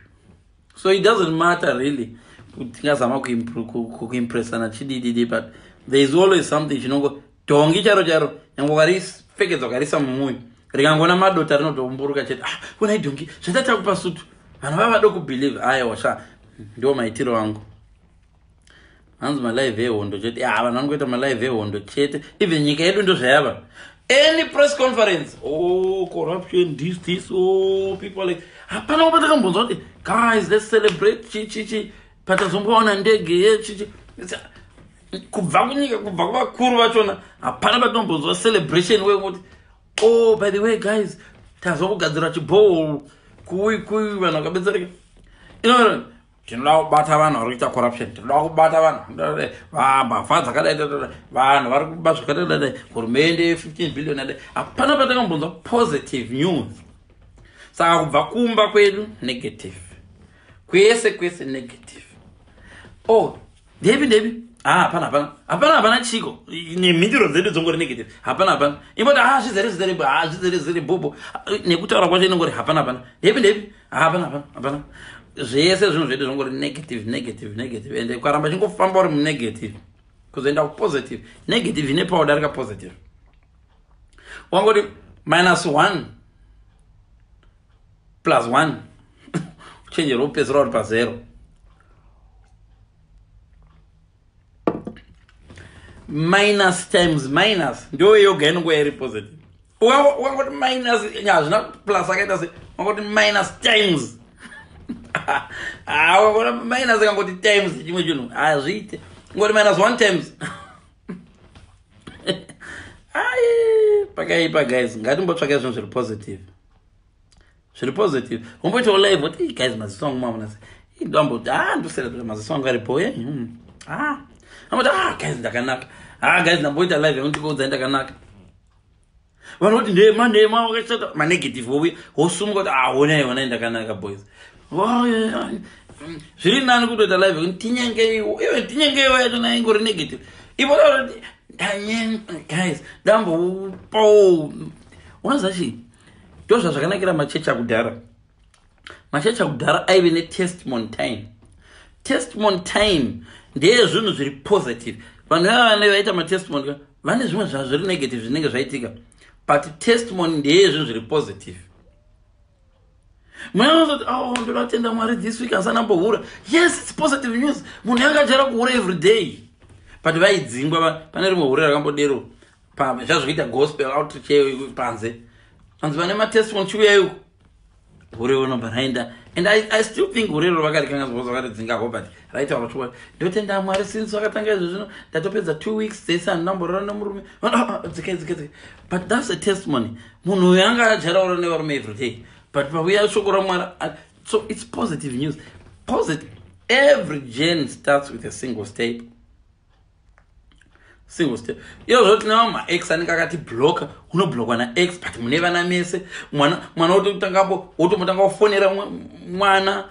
So it doesn't matter really kuti tingazama kuimpressana chidididi, but there is always something chinongo dhongi charo charo, nyange ukaripfekedza ukarisa mumuyu, rikangoona madota rinotoumburuka chete. Ah, unai dhongi zvatata kupa sutu, vanhu vava vado kubelieve. Aiwa sha, ndo maitiro angu. Hanzi malive ehondo chete. Ya, vanhu vanongoita malive ehondo chete. Even nyika yedu ndo zvayava. Any press conference, "Oh, corruption, this, this." Oh, people like, hapana kupa takambonzwa kuti, "Guys, let's celebrate chi chi chi, patazombowana ndege yechichi." Kubva kunyika, kubva kuvakuru vachona, hapana patinombonzwa celebration wekuti, "Oh, by the way guys, tazokugadzira chiborehole kui kui, vanhu vakabetsereka." Ino tinoda kubata vanhu vari kuita corruption, tinoda kubata vanhu mbavha dzakadai, vanhu vari kuba zvakadai, hurumende 15 billion adai. Hapana patakambonzwa positive news. Saka kubva kumba kwedu negative, kwese kwese negative. Oh, ndepi, ndepi? Ah, hapana, hapana, hapana, hapana chiko nemhinduro dzedu dzongori negative. Hapana, hapana. Imboti, "Ah, zvizere, zvizere, ah, zvizere, zvizere bhobho." Nekutaura kwacho inongori hapana, hapana. Ndepi, ndepi? Hapana, hapana, hapana. Zvese zvinhu zvedu zvongori negative, negative, negative. Ende ukaramba chingofamba uri munegative, kuzoenda kupositive, negative ine power darika positive. Wangoti minus one. Plus 1, uchenjera upedzisira uri pazero. Minus times minus ndo yoga inonguva iri positive. Ukangoti minus, hazvina plus akaita se ukangoti minus times, ah, ukangoti minus ikangoti times chimwe chinhu hazviite. Ungoti minus 1 times, ai, pakaipa guys. Ngatimbotsvaka zvinhu zviri positive, zviri positive. Umboitawo live kuti, "Guys, maziso angu maona se ndamboti, ah, ndocelebrate maziso angu aripo." Ah, amboti, "Ah guys, ndakanaka. Ah guys, ndamboita live yekuti ndikuudzai ndakanaka." Vanhu kuti ndema ndema wakashata, manegative wouya wosumuka kuti, "Ah, onai, onai, ndakanaka boys." Zviri nani kutoita live yekuti tinyengeiwo, iwe tinyengeiwo yacho naingori negative ipo. Guys, ndamboupawo. Unoziva chii? Ndo zvazvakanakira machechi akudhara. Machechi akudhara aive netestimony time. Testimony time ndeyezvinhu zviri positive. Vanhu vava vane vaita matestimony vane zvimwe zvazviri negative zvinenge zvaitika, but testimony ndeyezvinhu zviri positive. Munhu, "Oh, ndoda kutenda Mwari, this week asanambohura." Yes, it's positive news. Munhu yanga achara kuhura every day, but vaidzingwa. Pane rimwe hure rakambodero zvazvokuita gospel outreach panze, anzi vane matestimony chiuyaiwo. Hure unobva raenda, and I still think hure iro vakarikanga vakaridzingako, but raitaura chokwadi. "Ndotenda Mwari, since vakatanga izvo zvino ndatopedza 2 weeks dzese handinamborora nemurume." Ah, ah, dzikai, dzikai, dzikai. But that's a testimony. Munhu uyu anga acharaura nevarume every day, but pauya shoko raMwari, so it's positive news, positive. Every journey starts with a single step, single step. Iyo tine mamwe maex anenge akati blocka. Unoblokwa naex, but mune vana mese. Mwana, mwana wototangapo, wotomotanga kufonera mwana,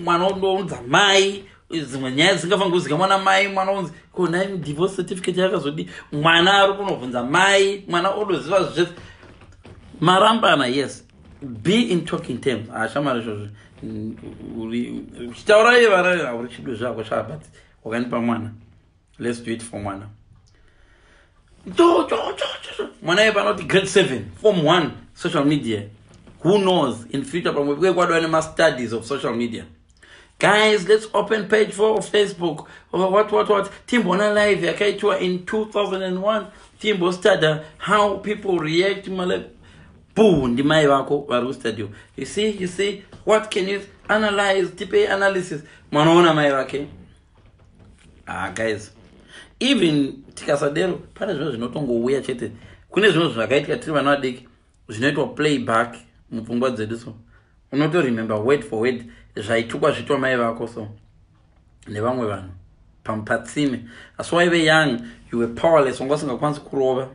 mwana wondounza mai dzimwe nyaya dzisingafaniri kuzika mwana mai. Mwana unzi, "Ko nai divorce certificate yakazodi?" Mwana ari kunobvunza mai, mwana odoziva zvese. Marambana, yes, be in talking terms. Ashamari izvozvo uchitaura vara uri chido zvako sha, but wakanipa mwana, let's do it for mwana. Mwana iye panoti grade 7, form 1, social media. Who knows, in future pamwe kuye kwadova nemastudies of social media. "Guys, let's open page 4 of Facebook," what what what, "timboona live yakaitwa in 2001, timbostudy how people react malive." Bu ndimai vako vari kustudio. "You see, you see, what can you analyze? Tipe analysis." Mwanaona mai vake. Ah guys, even tikasadero, pane zvimwe zvinotongouya chete. Kune zvimwe zvakaitika tiri vana vadiki zvinoitwa playback mupfungwa dzedu, so unotoremember word for word zvaitukwa zvitwa mai vako so nevamwe vanhu patsime. Asi waive young, you were powerless, wanga usingakwanisi kurova.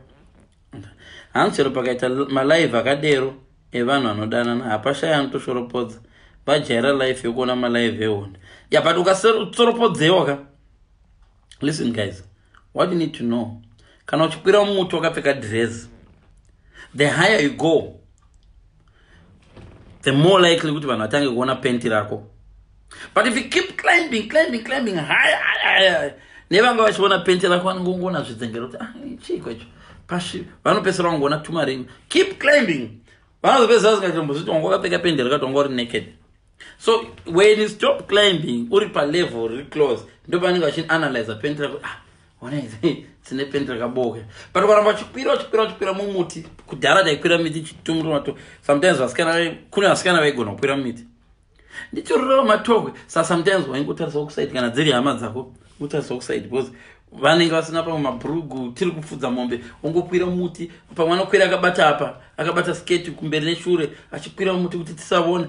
Hanzi chero pakaita malive akadero evanhu vanodanana, hapashaya anotoshoropodza. Vajaira life yekuona malive ehonda ya, but ukatsoropodzewa ka. Listen guys, what you need to know, kana uchikwira muti wakapfeka dress, the higher you go, the more likely kuti vanhu vatange kuona penti rako. But if you keep climbing, climbing, climbing higher, higher, nevanga vachiona penti rako vanongongoona zvidzengero kuti, "Ah, chiiko icho pashi?" Vanopedzisira vangoona tumarini. Keep climbing, vanozopedzisira vasingatombozviti wanga wakapfeka pendi rakati wanga uri naked. So when you stop climbing, uri palevel riri close, ndo panenge vachianalyza penti rako, "Ah, ona dzine penti rakaboka." But ukaramba uchikwira, uchikwira, uchikwira mumuti, kudhara taikwira miti chitumurmato. Sometimes vasikana, kune vasikana vaigona kukwira mumiti, nditorerawo matokwe. Sa sometimes waingotarisa kuside, kana dziri hama dzako, utarisa kuside because vanenge vasina pamwe mabhurugu. Tiri kupfudza mombe, ongokwira muti, pamwe anokwira akabata apa, akabata sketi kumberi neshure, achikwira muti kuti tisaona.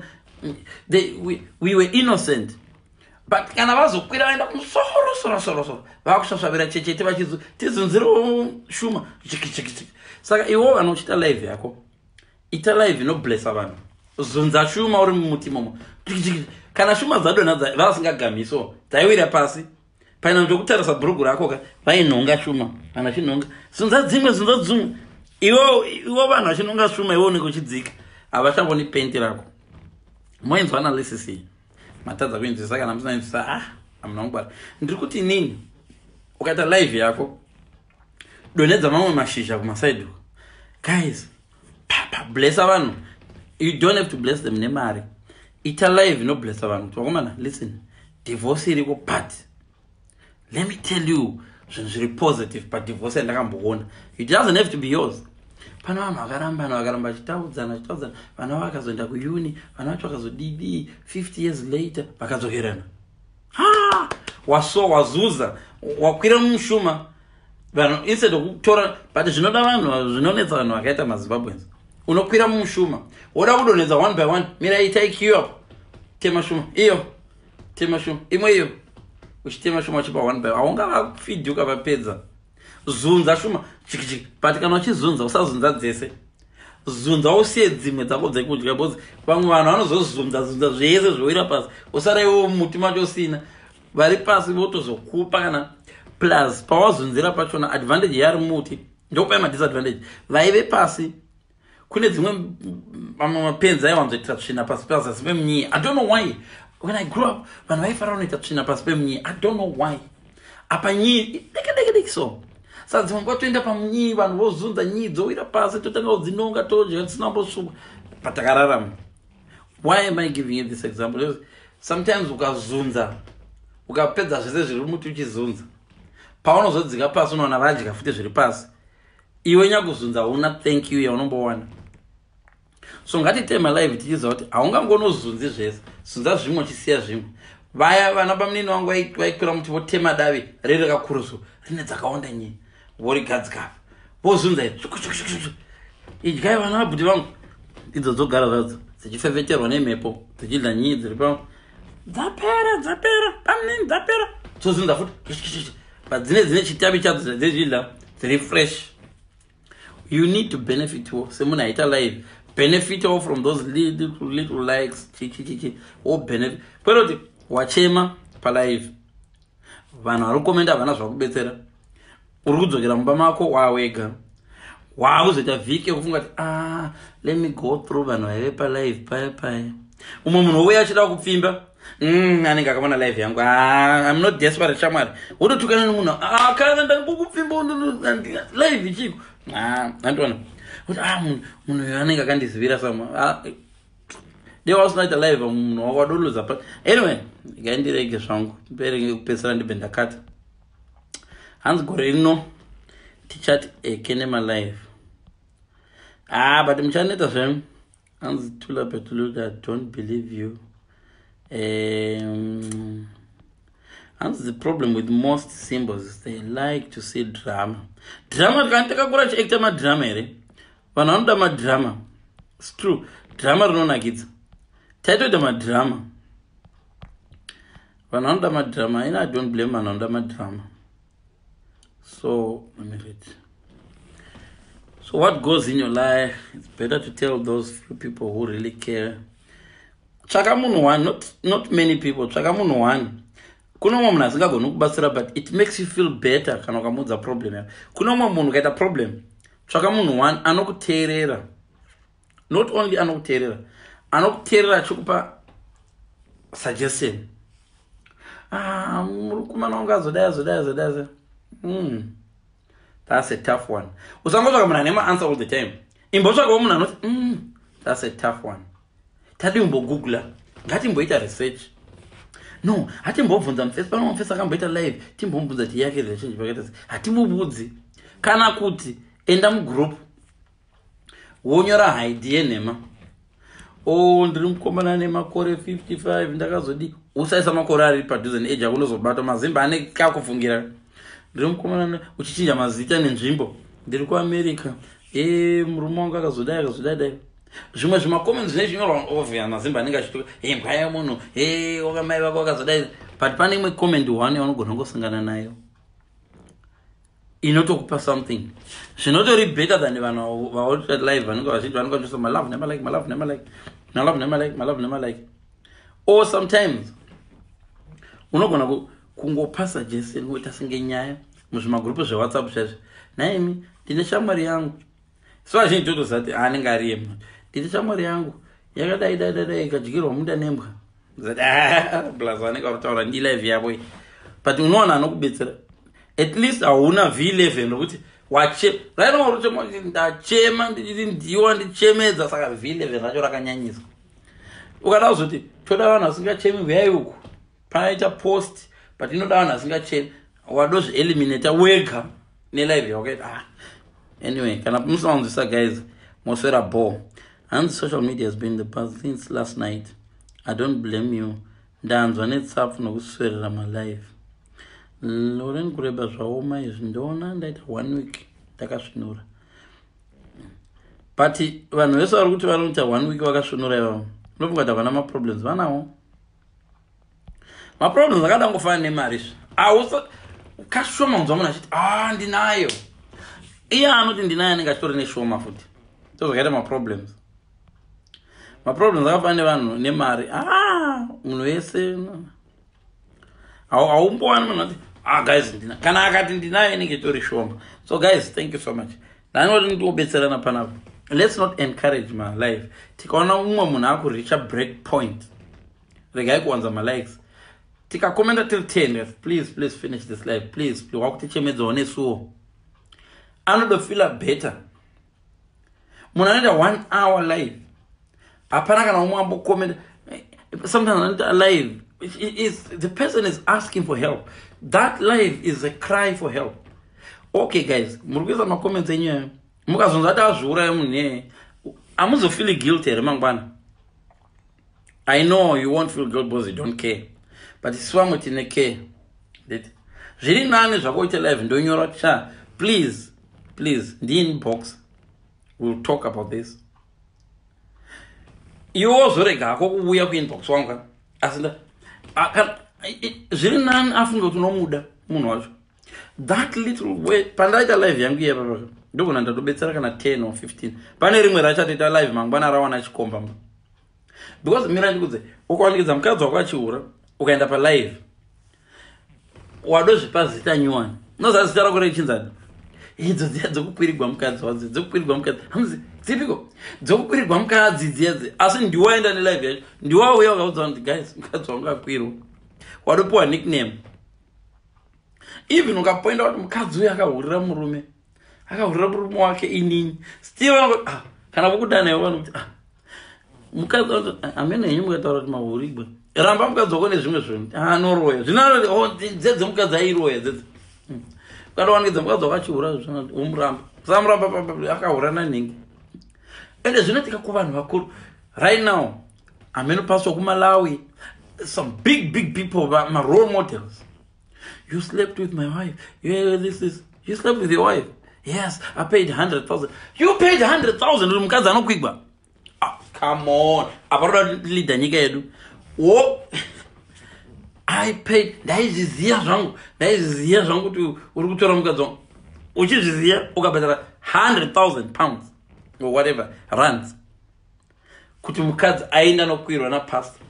We were innocent, but kana vazokwira vaenda kumusoro soro soro soro, vakusvasvavira chechete vachizi tizunzirewo shuma chikichikichiki. Saka iwo vanhu uchiita live yako, ita live inoblessa vanhu. Zunza shuma uri mumuti momo. Kana shuma dzadonha, vasingagamiso dzaiwira pasi, paina ndokutarisa bhurugu rako ka, vainhonga shuma. Vanhu vachinhonga, zunza dzimwe, zunza dzimwe. Iwo iwo vanhu vachinhonga shuma, iwo unenge uchidzika, havachamboni penti rako. Moinzwa analysis iyi? Matadza kuinzwisa? Kana musina inzwisa, ah, hamuna kungwara. Ndiri kuti nini, ukaita live yako, donhedza mamwe mashizha kumasaidi, guys, papa blessa vanhu. You don't have to bless them nemari. Ita live inoblessa vanhu kuti, "Vakomana, listen, divorce iriko, but let me tell you zvinhu zviri positive padivorce yandakamboona." It doesn't have to be yours. Pane vanhu vakarambana, vakaramba vachitaudzana, vachitaudzana, vana vakazoenda kuuni, vana vacho vakazodidi, 50 years later vakadzokerana. Waso wazuza, wakwira mushuma vanhu instead okutora. But zvinoda vanhu, zvinonetsa vanhu vakaita maZimbabweans, unokwira mumushuma, woda kudonhedza one by one. Mira, itai queue up, tema shuma iyo, tema shuma imwe iyo, uchitema shuma uchipa one by, haungavafidhi ukavapedza. Zunza shuma chikichiki, but kana uchizunza, usazunza dzese, zunza usiye dzimwe dzako dzekudya, because vamwe vanhu vanozozunza zunza zvese zvowira pasi, usaraiwo muti macho usina, vari pasi votozokupa. Kana plus pawazunzira pachona, advantage yari muti ndokupai madisadvantage vaive pasi. Kune dzimwe, mamwe mapenzi aiwanzoitira tsvina pasi pazasi pemunyiyi. I don't know why. When I grew up, vanhu vaifanira kunoita tsvina pasi pemunyiyi. I don't know why. Apa nyii diki diki diki, so saka dzimwe nguva toenda pamunyii, vanhu vozunza nyii, dzowira pasi, totanga kudzinonga, todya tisina kumbosukwa patakararama. Why am I giving you this example? Because sometimes ukazunza, ukapedza zvese zviri muti uchizunza, paunozodzika pasi unoona vadya futi zviri pasi. Iwe nyakuzunza hauna thank you yaunombowana. So ngatitei malive tichiziva kuti haungangonozunzi zvese, zunza zvimwe uchisiya zvimwe. Vaya vana bamunini vangu vaikwira muti, votema davi riri rakakuruso, rine dzakawanda nyii, vorigadzika, vozunza, idyai vana vabhuti vangu. Idzo dzogara zvadzo dzichifefeterwa nemhepo, dzichidya nyii dziri pa, dzapera, dzapera pamunini, dzapera, dzozunza futi, but dzine chitavi chadzo dzechidya dziri fresh. You need to benefit wo semunhu aita live, benefitawo from those little, little likes, chichichichi, wo benefit, kwete kuti wachema palive, vanhu vari kukomenda havana zvakubetsera. Uri kudzokera mumba mako wawega, waakuzoita vhiki yekufunga kuti, "Ah, let me go through vanhu vaive palive paya paya." Umwe munhu wouya achida kupfimba, anenge akaona live yangu. Ah, I'm not desperate, shamwari. Wototukana nemunhu. Ah, kana ndangokupfimba live ichiko, andiona kuti, ah, munhu uyu anenge akandizivira sama. Ah, dei wasina ita live, munhu wako wadoluza. Pa anyway, ngaindirege zvangu, mberenge kupedzisira, ndibve ndakata. Hanzi gore rino tichati eke nemalive. Ah, but muchaneta zvemu. Hanzi tula petuluta, don't believe you. Hanzi the problem with most symbols is they like to see drama. Drama, kana takakura chiacta madrama here? Vanhu vanoda madrama. It's true, drama rinonakidza, taitoita madrama. Vanhu vanoda madrama. Ina, I don't blame vanhu vanoda madrama. So let me read. So what goes in your life, it's better to tell those few people who really care. Tsvaka munhu one, not many people. Tsvaka munhu one. Kune umwe munhu asingagoni kubatsira, but it makes you feel better kana ukamuudza problem yako. Kune umwe munhu ukaita problem, tsvaka munhu one anokuteerera. Not only anokuteerera, anokuteerera achikupa suggestion. Ah, murukumana wangu azodai, azodai, azodai. That's a tough one. Usangotsvaka munhu ane maanswer all the time. Imbotsvakawo munhu anoti, that's a tough one, tadi umbogoogla, ngatimboita research." No, hatimbobvunza mufesi pano, mufesi akamboita live, timbomubvunza ti yake relationship yakaita sei. Hatimubudzi. Kana kuti enda mugroup, wonyora haidi yenhema. O, ndiri mukomana nemakore 55, ndakazodi. Usaisa makore ari padhuze neage yako, unozobatwa. Mazimba ane kakufungira. Ndiri mukomana, uchichinja mazita nenzvimbo, ndiri kuAmerica, e murume wangu akazodai, akazodai dai. Zvimwe zvimacomments zvine zvinyorwa ovia, mazimba anenge achituka, e mbwa yemunhu, e wakamai vako vakazodai. But pane imwe comment one yaunogona kungosangana nayo inotokupa something zvinotori better than vanhu vaoita live vanenge vazhinji, vanenge vachiisa malove nemalike, malove nemalike, malove nemalike, malove nemalike. Or sometimes unogona kungopa suggestion, kuita senge nyaya muzvimagurupu zveWhatsApp chaizvo. Naimi, ndine shamwari yangu. So azhinji totozati anenge ariye munhu, ndine shamwari yangu yakadai dai dai dai, ikadyirwa munda nembwa. Zati, ah, plus vanenge vari kutaura ndilive yavo iyi. But unowana anokubetsera. At least hauna v11 rokuti wache rainoruchema, ndachema ndichiti ndiwa ndichemedza. Saka v11 racho rakanyanyiswa. Ukada kuzoti toda vanhu vasingachemi, huyai uku, panoita post, but inoda vanhu vasingachemi. Wadozvieliminata wega nelive yawakaita. Ah, anyway, kana musina kunzwisa, guys, moswera ball. Hanzi social media has been the past since last night. I don't blame you. Ndanzwa netsapfu nokuswerera malive. Loren, kureba zvaoma izvi. Ndoona ndaita one week ndakasvinura, but vanhu vese vari kuti vanoita one week vakasvinura ivavo, unofunga kuti havana maproblems? Vanawo maproblems akada kungofanana nemari izvi. Ausa kashoma kunzwa munhu achiti, "A ah, ndinayo." Iye anoti ndinayo anenge achitori neshoma futi. Ndozvakaita maproblems. Maproblems akafanana nevanhu nemari. Ah, munhu wese haumbowana munhu ati, "Ah guys, ndina." Kana akati ndinayo, inenge itori shoma. So guys, thank you so much. Ndanoti ndikubetserana panapa. Let's not encourage malive. Tikaona umwe munhu akureacha break point, regai kuwanza malikes. Tikakomenda tiri 10, "Please, please finish this live, please." Wakutichemedzawo nesuwo, anodofeela better. Munhu anoita one hour live, hapana kana umwe ambokomenda. Sometimes anoita live is the person is asking for help. That live is a cry for help. Okay guys, muri kuisa macomments enyu ayo. Mukazonza ati azviuraya munhu iyeye, hamuzofeeli guilt here mangwana? I know you won't feel guilt because you don't care, but isu vamwe tine care. Nditi zviri nani zvakoita live, ndonyora cha, "Please, please, ndiinbox, we'll talk about this." Iwe wozorega hako kuuya kuinbox wangu. Asi zviri nani afunge kuti unomuda munhu wacho. That little way pandaita live yangu iye papa, ndogona ndatobetsera kana 10 or 15. Pane rimwe rachatoita live mangwana rawana chikomba, because mira ndikudze, ukawanikidza mukadzi wako achiura, ukaenda palive, wadozvipa zita nyuwani. Unoziva zita rako rechinzani? Idzo dziya dzokukwirigwa mukadzi wadzo, dzokukwirigwa mukadzi. Hamuzi dzipiko dzokukwirigwa mukadzi dziya dzi? Asi ndiwaenda nelive yacho, ndiwauya ukaudza kuti, "Guys, mukadzi wangu akwirwa." Wadopiwa nickname. Even ukapoinda kuti mukadzi uyu akahurira murume, akahurira murume wake inini, still ah, kana vokudanaiwo vanokuti, "Ah, mukadzi amene." Henyu mukataura kuti mahurigwa, ramba mukadzi wako nezvimwe zvinhu, anoroya zvino, oh, dzedze mukadzi airoya dzedze. Ukatowanikidza mukadzi wako achihura, womuramba, usamuramba, akahura nanhingi. Ende zvinoitika kuvanhu vakuru. Right now amene paswa kuMalawi, some big big people, marole models. "You slept with my wife." "Yeah, this is you slept with your wife." "Yes, I paid 100,000." You paid 100,000 uri mukadzi anokwigwa? Ah, come on, apa roda leader nyika yedu wo. "I paid, ndaizviziva zvangu, ndaizviziva zvangu kuti uri kutora mukadzi wangu." Uchizviziva, ukabhadhara £100,000 or whatever rands kuti mukadzi aenda nokwirwa napastor.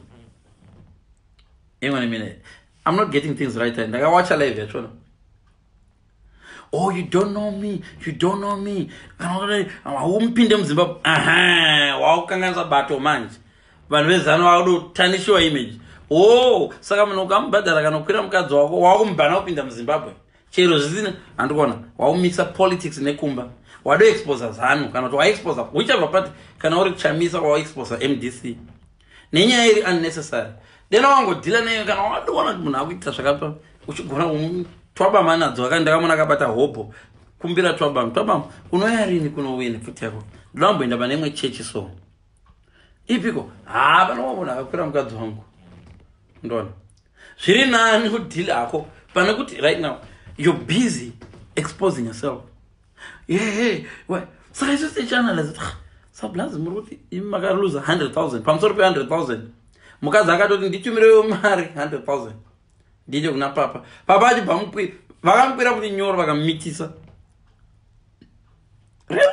Imwe minute, I'm not getting things right. Ndakawacha live yachona. "Oh, you don't know me, you don't know me." Haumupinde muZimbabwe. Aha, wakukanganisa bato manje. Vanhu veZANU vakudotanishiwa image. O, saka munhu ukamubhadhara kana kukwira mukadzi wako, wakumubhana kupinda muZimbabwe chero zvisina. Handikuona waumisa politics nekumba. Wadoexposa ZANU kana kuti waexposa whichever party. Kana uri Chamisa, waexposa MDC nenyaya iri unnecessary. Dena wangodhila neyo. Kana wadoona kuti munhu akuita zvakapa, uchigona twabama nadzo. Ndakamona akabata hobho kumbira twabam, twabam. Unoya rini kunowini pfuti yako? Ndoda pane imwe chechi. So ipiko? Ha, pano munhu akakwira mukadzi wangu. Ndona zviri nani kudhila hako pane kuti right now you're busy exposing yourself. Yeah. Saka isu tichianalyze, sablazi, muri kuti imi makaluza 100,000 pamusoro pe100,000. Mukadzi akatoti, "Nditumirewo mari 100,000 ndiite kuna papa." Papa achibva mukwira, vakamukwira kuti nyoro, vakamumitisa. Really?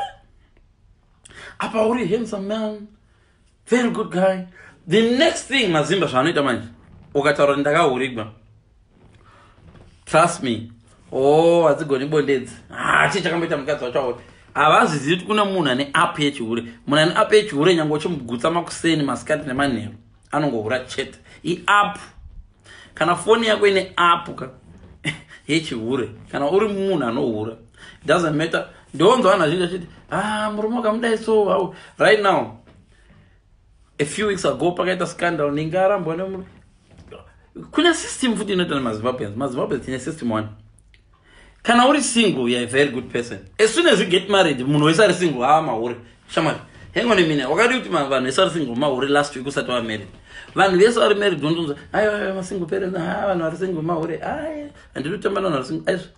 Apa uri handsome man, very good guy. The next thing mazimba zvaanoita manje, ukataura kuti ndakahurigwa, trust me, oh, hadzigoni bondedzi. Ah, chii chakamboita mukadzi wacho auri? Havazvizivi kuti kune munhu ane app yechihure. Munhu ane app yechihure, nyange uchimugutsa makuseni, masikati nemanheru, anongohura chete. Iapp. Kana foni yako ine app ka yechihure, kana uri munhu anohura, doesn't matter. Ndonzwa vanhu vazhinji vachiti, "Ah, murume wakamudai." So right now A few weeks ago pakaita scandal, ninge arambwa nemurume. Kune system futi inoita nemaZimbabweans. MaZimbabweans tine system one. Kana uri single, you're a very good person. As soon as you get married, munhu wese ari single ava mahure. Shamwari, hang on a minute. Wakadi kuti vanhu vese vari single mahure last week usati wamarried? Vanhu vese vari married ndonzwa, "Aiwa, aiwa, masingle parents, ha, vanhu vari single mahure, ai, handidi kutamba navanhu vari single." Aizvo,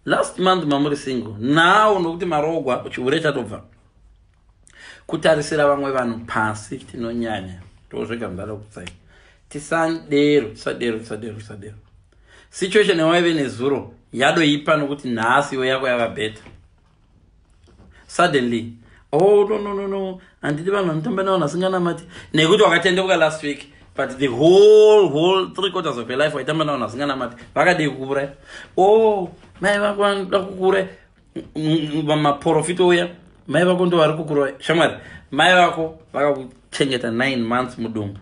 last month mamuri single. Now nokuti marogwa, chihure chatobva. Kutarisira vamwe vanhu pasi tinonyanya. Ndozvega ndada kutsai. Tisadero, tisadero, tisadero, tisadero. Situation yawaive nezuro yadoipa nokuti nhasi iwe yako yava better. Suddenly, "Oh, no, no, no, no, handidi vanhu vanotamba navanhu vasinganamati," nekuti wakatendeuka last week, but the whole three quarters of your life waitamba navanhu vasinganamati. Vakadii kukuuraya? Oh, mai vako vanoda kukuuraya. Maprofita uya, mai vako ndo vari kukuuraya. Shamwari, mai vako vakakuchengeta 9 months mudumbu,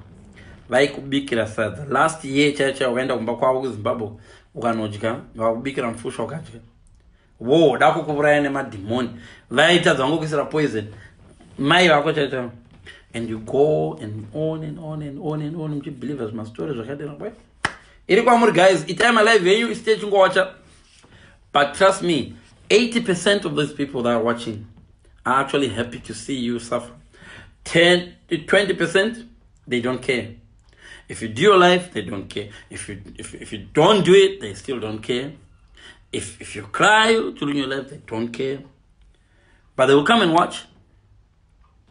vaikubikira sadza. Last year chaiyo chaiyo wakaenda kumba kwavo kuZimbabwe, ukanodya, vakakubikira mufusha, ukadya. Voda kukuuraya nemadhimoni, vaitadza vangokuisira poison, mai vako chaiyo chaiyo. And you go and on and on and on and on muchibelieva zvimastori zvakadero. Iri kwamuri guys, itai malive yenyu, isite chingowacha. But trust me, 80% of those people that are watching are actually happy to see you suffer. 10 20%, they don't care. If you do your live, they don't care. If you don't do it, they still don't care. If you cry during your live, they don't care, but they will come and watch.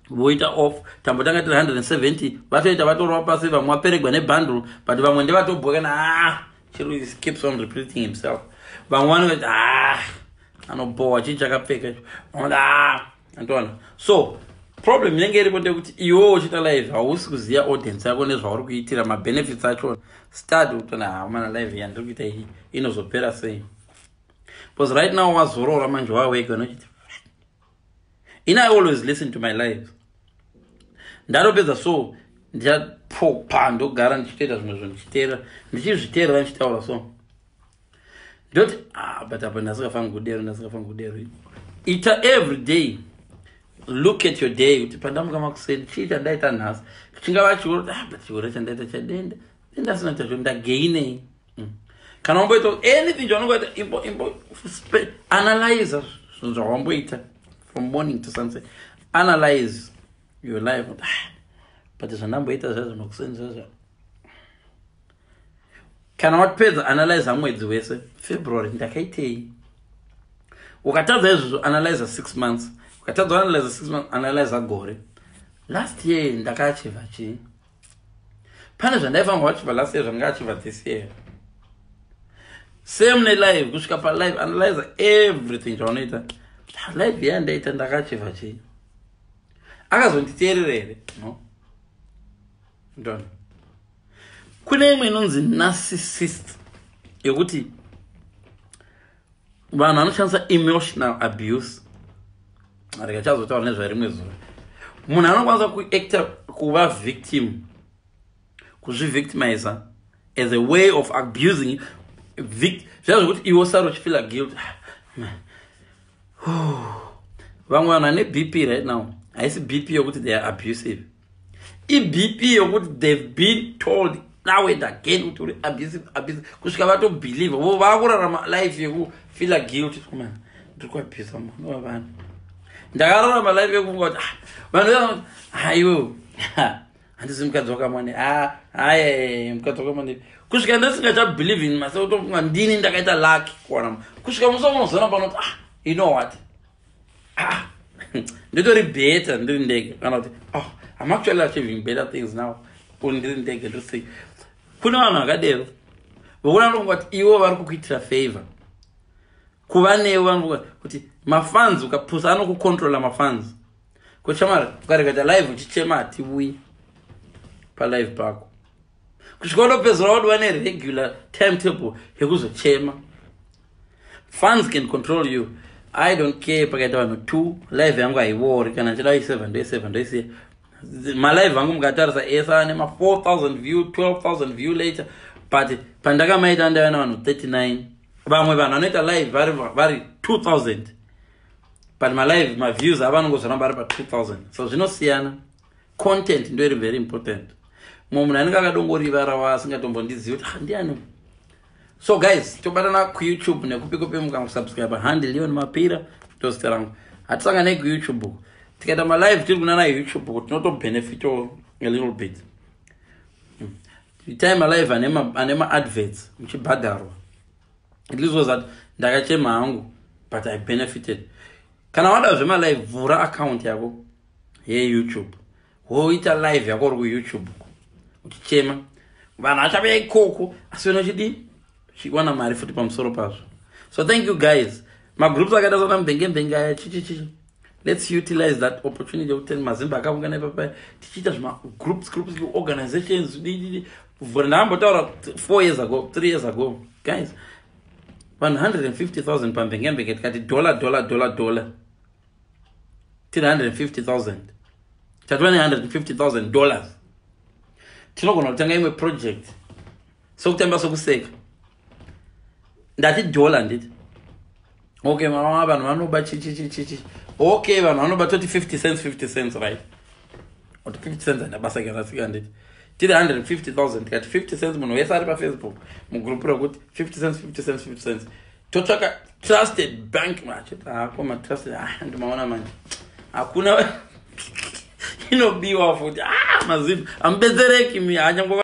Voita off. Tambotanga tiri 170, vatoita vatorwa pasi, vamwe vaperegwa nebundle, but vamwe ndevatobhokana, "Ah, chiro keeps on repeating himself." Vamwe vanoti, "Ah, anobohwa, chii chakapfeka icho?" Vamwe, "Ah, antoona." So problem inenge iripo ndekuti iwewo uchiita live hausi kuziva audience yako nezvauri kuitira, mabenefits achona. Start kutona, "Hamana, live yandiri kuita iyi inozopera sei?" Because right now wazorora manje, wawega unochiti ina, I always listen to my lives. Ndatopedza, so ndichapopa, ndogara ndichitoita zvimwe zvinhu, ndichiteerera, ndichizviteerera ndichitaura. So ndoti, "Ah, but apa ndasingafangi kudero, ndasingafangi kudero." Ita every day, look at your day kuti pandamuka makuseni, chii chandaita nhasi? Chingava chiuro, ah, but chiuro chandaita chadenda ndasina chacho, ndagainei? Kana wamboita anything chaunongoita, imbo analyze zvinhu zvawamboita from morning to sunset. Analyze your life. "Ah, but zvandamboita zvazvo makuseni zvazvo." Kana wapedza, analyze mwedzi wese, February ndakaitei? Ukatadza izvozvo, analyze 6 months. Ukatadza analyze 6 months, analyze gore. Last year ndakaachieva chii? Pane zvandaifanirwa kuachieva last year zvandingaachieva this year? Same nelive, kusvika palive, analyze everything chaunoita. Live yandaita, ndakaachieva chii? Akazonditeerera here? No, ndona kune imwe inonzi narcissist, yekuti vanhu vanoshandisa emotional abuse. Rega chazotaura nezvarimwe zuva. Munhu anokwanisa kuacta kuva victim, kuzvivictimiza as a way of abusing. Zviya zvekuti iwe usari uchifeela guilt. Vamwe vanhu vane BP right now, haisi BP yokuti they are abusive, iBP yokuti they've been told now and again kuti uri abusive, abusive, kusvika vatobelieve. Vo vakurarama life yekufeela guilt, "Ndiri kuabusa munhu wavanhu." Ndakararama life yekufunga kuti, "Ah, vanhu, haiwe, handisi mukadzi wakamwane, haye, mukadzi wakamwane," kusvika ndisingachabelieve in myself, tofunga ndini ndakaita lucky kuwana, kusvika musi wamunozoona panoti, "Ah, you know what? Ah, nditori better ndiri ndege," kana kuti, "Oh, I'm actually achieving better things now ndiri ndege." Ndosei kune vanhu vakadero vokuona nofunga kuti ivo vari kukuitira favor kuva newe. Vanofunga kuti mafans, ukapusa anokucontrola mafans. Kuchamara ukarekaita live uchichema, hatiuyi palive pako kusvika unopedzera wadiwa neregular timetable yekuzochema. Fans can control you. I don't care pakaita vanhu two, live yangu haiwori. Kana ndichida iseva, ndoiseva, ndoisiya. Malive angu mukatarisa ese ane ma4000 view, 12,000 view later, but pandakamaita ndaiva nevanhu 39. Vamwe vanhu vanoita live vari 2000, but malive maviews ava anongozoramba ari pa2000. So zvinosiyana. Content ndo iri very important. Mumwe munhu anenge akadongorivarawa asingatombondizivi kuti, "Ah, ndiani?" So guys, tobatana kuYouTube nekupi kupi. Mukangosubscribe, handi Leon Mapira ndozita rangu. Hatisanganei kuYouTube. Tikaita malive tiri kunana YouTube, tinotobhenefito a little bit. Time alive ane maadverts muchibhadharwa. At least was that ndakachema hangu, but I benefited. Kana wada zvemalive, vhura account yako yeYouTube, woita live yako uri kuYouTube uchichema. Vanhu vachavuya ikoko, asi wena uchidii? Uchiwana mari futi pamusoro pazvo. So thank you guys. Magroups akaita sana mbenge aya, chichichichi, let's utilize that opportunity yekuti mazimba akaungana ipapa tichiita zvimagroups, groups, organizations. Vhura, ndakambotaura 4 years ago, 3 years ago, guys. Vanhu 150 000 pambengembenge, tikati dollar, dollar, dollar, dollar, tiri 150 000, tatova ne150 000 dollars. Tinogona kutanga imwe project sokutamba, sokuseka. Ndati dollar, nditi okay, mama, vanhu vanoba chichichichichi. Okay, vanhu vanoba, toti 50 cents, 50 cents, right? Oti 50 cents haina basa kerasika. Nditi tiri 150 000, tikati 50 cents, munhu wese ari paFacebook mugrupu rekuti 50 cents, 50 cents, 50 cents, totsvaka trusted bank. Machiti hako matrusted, ah, ndimaona manje hakuna inobiwa futi. Ah, mazimba amubetsereki mi hanyangwa.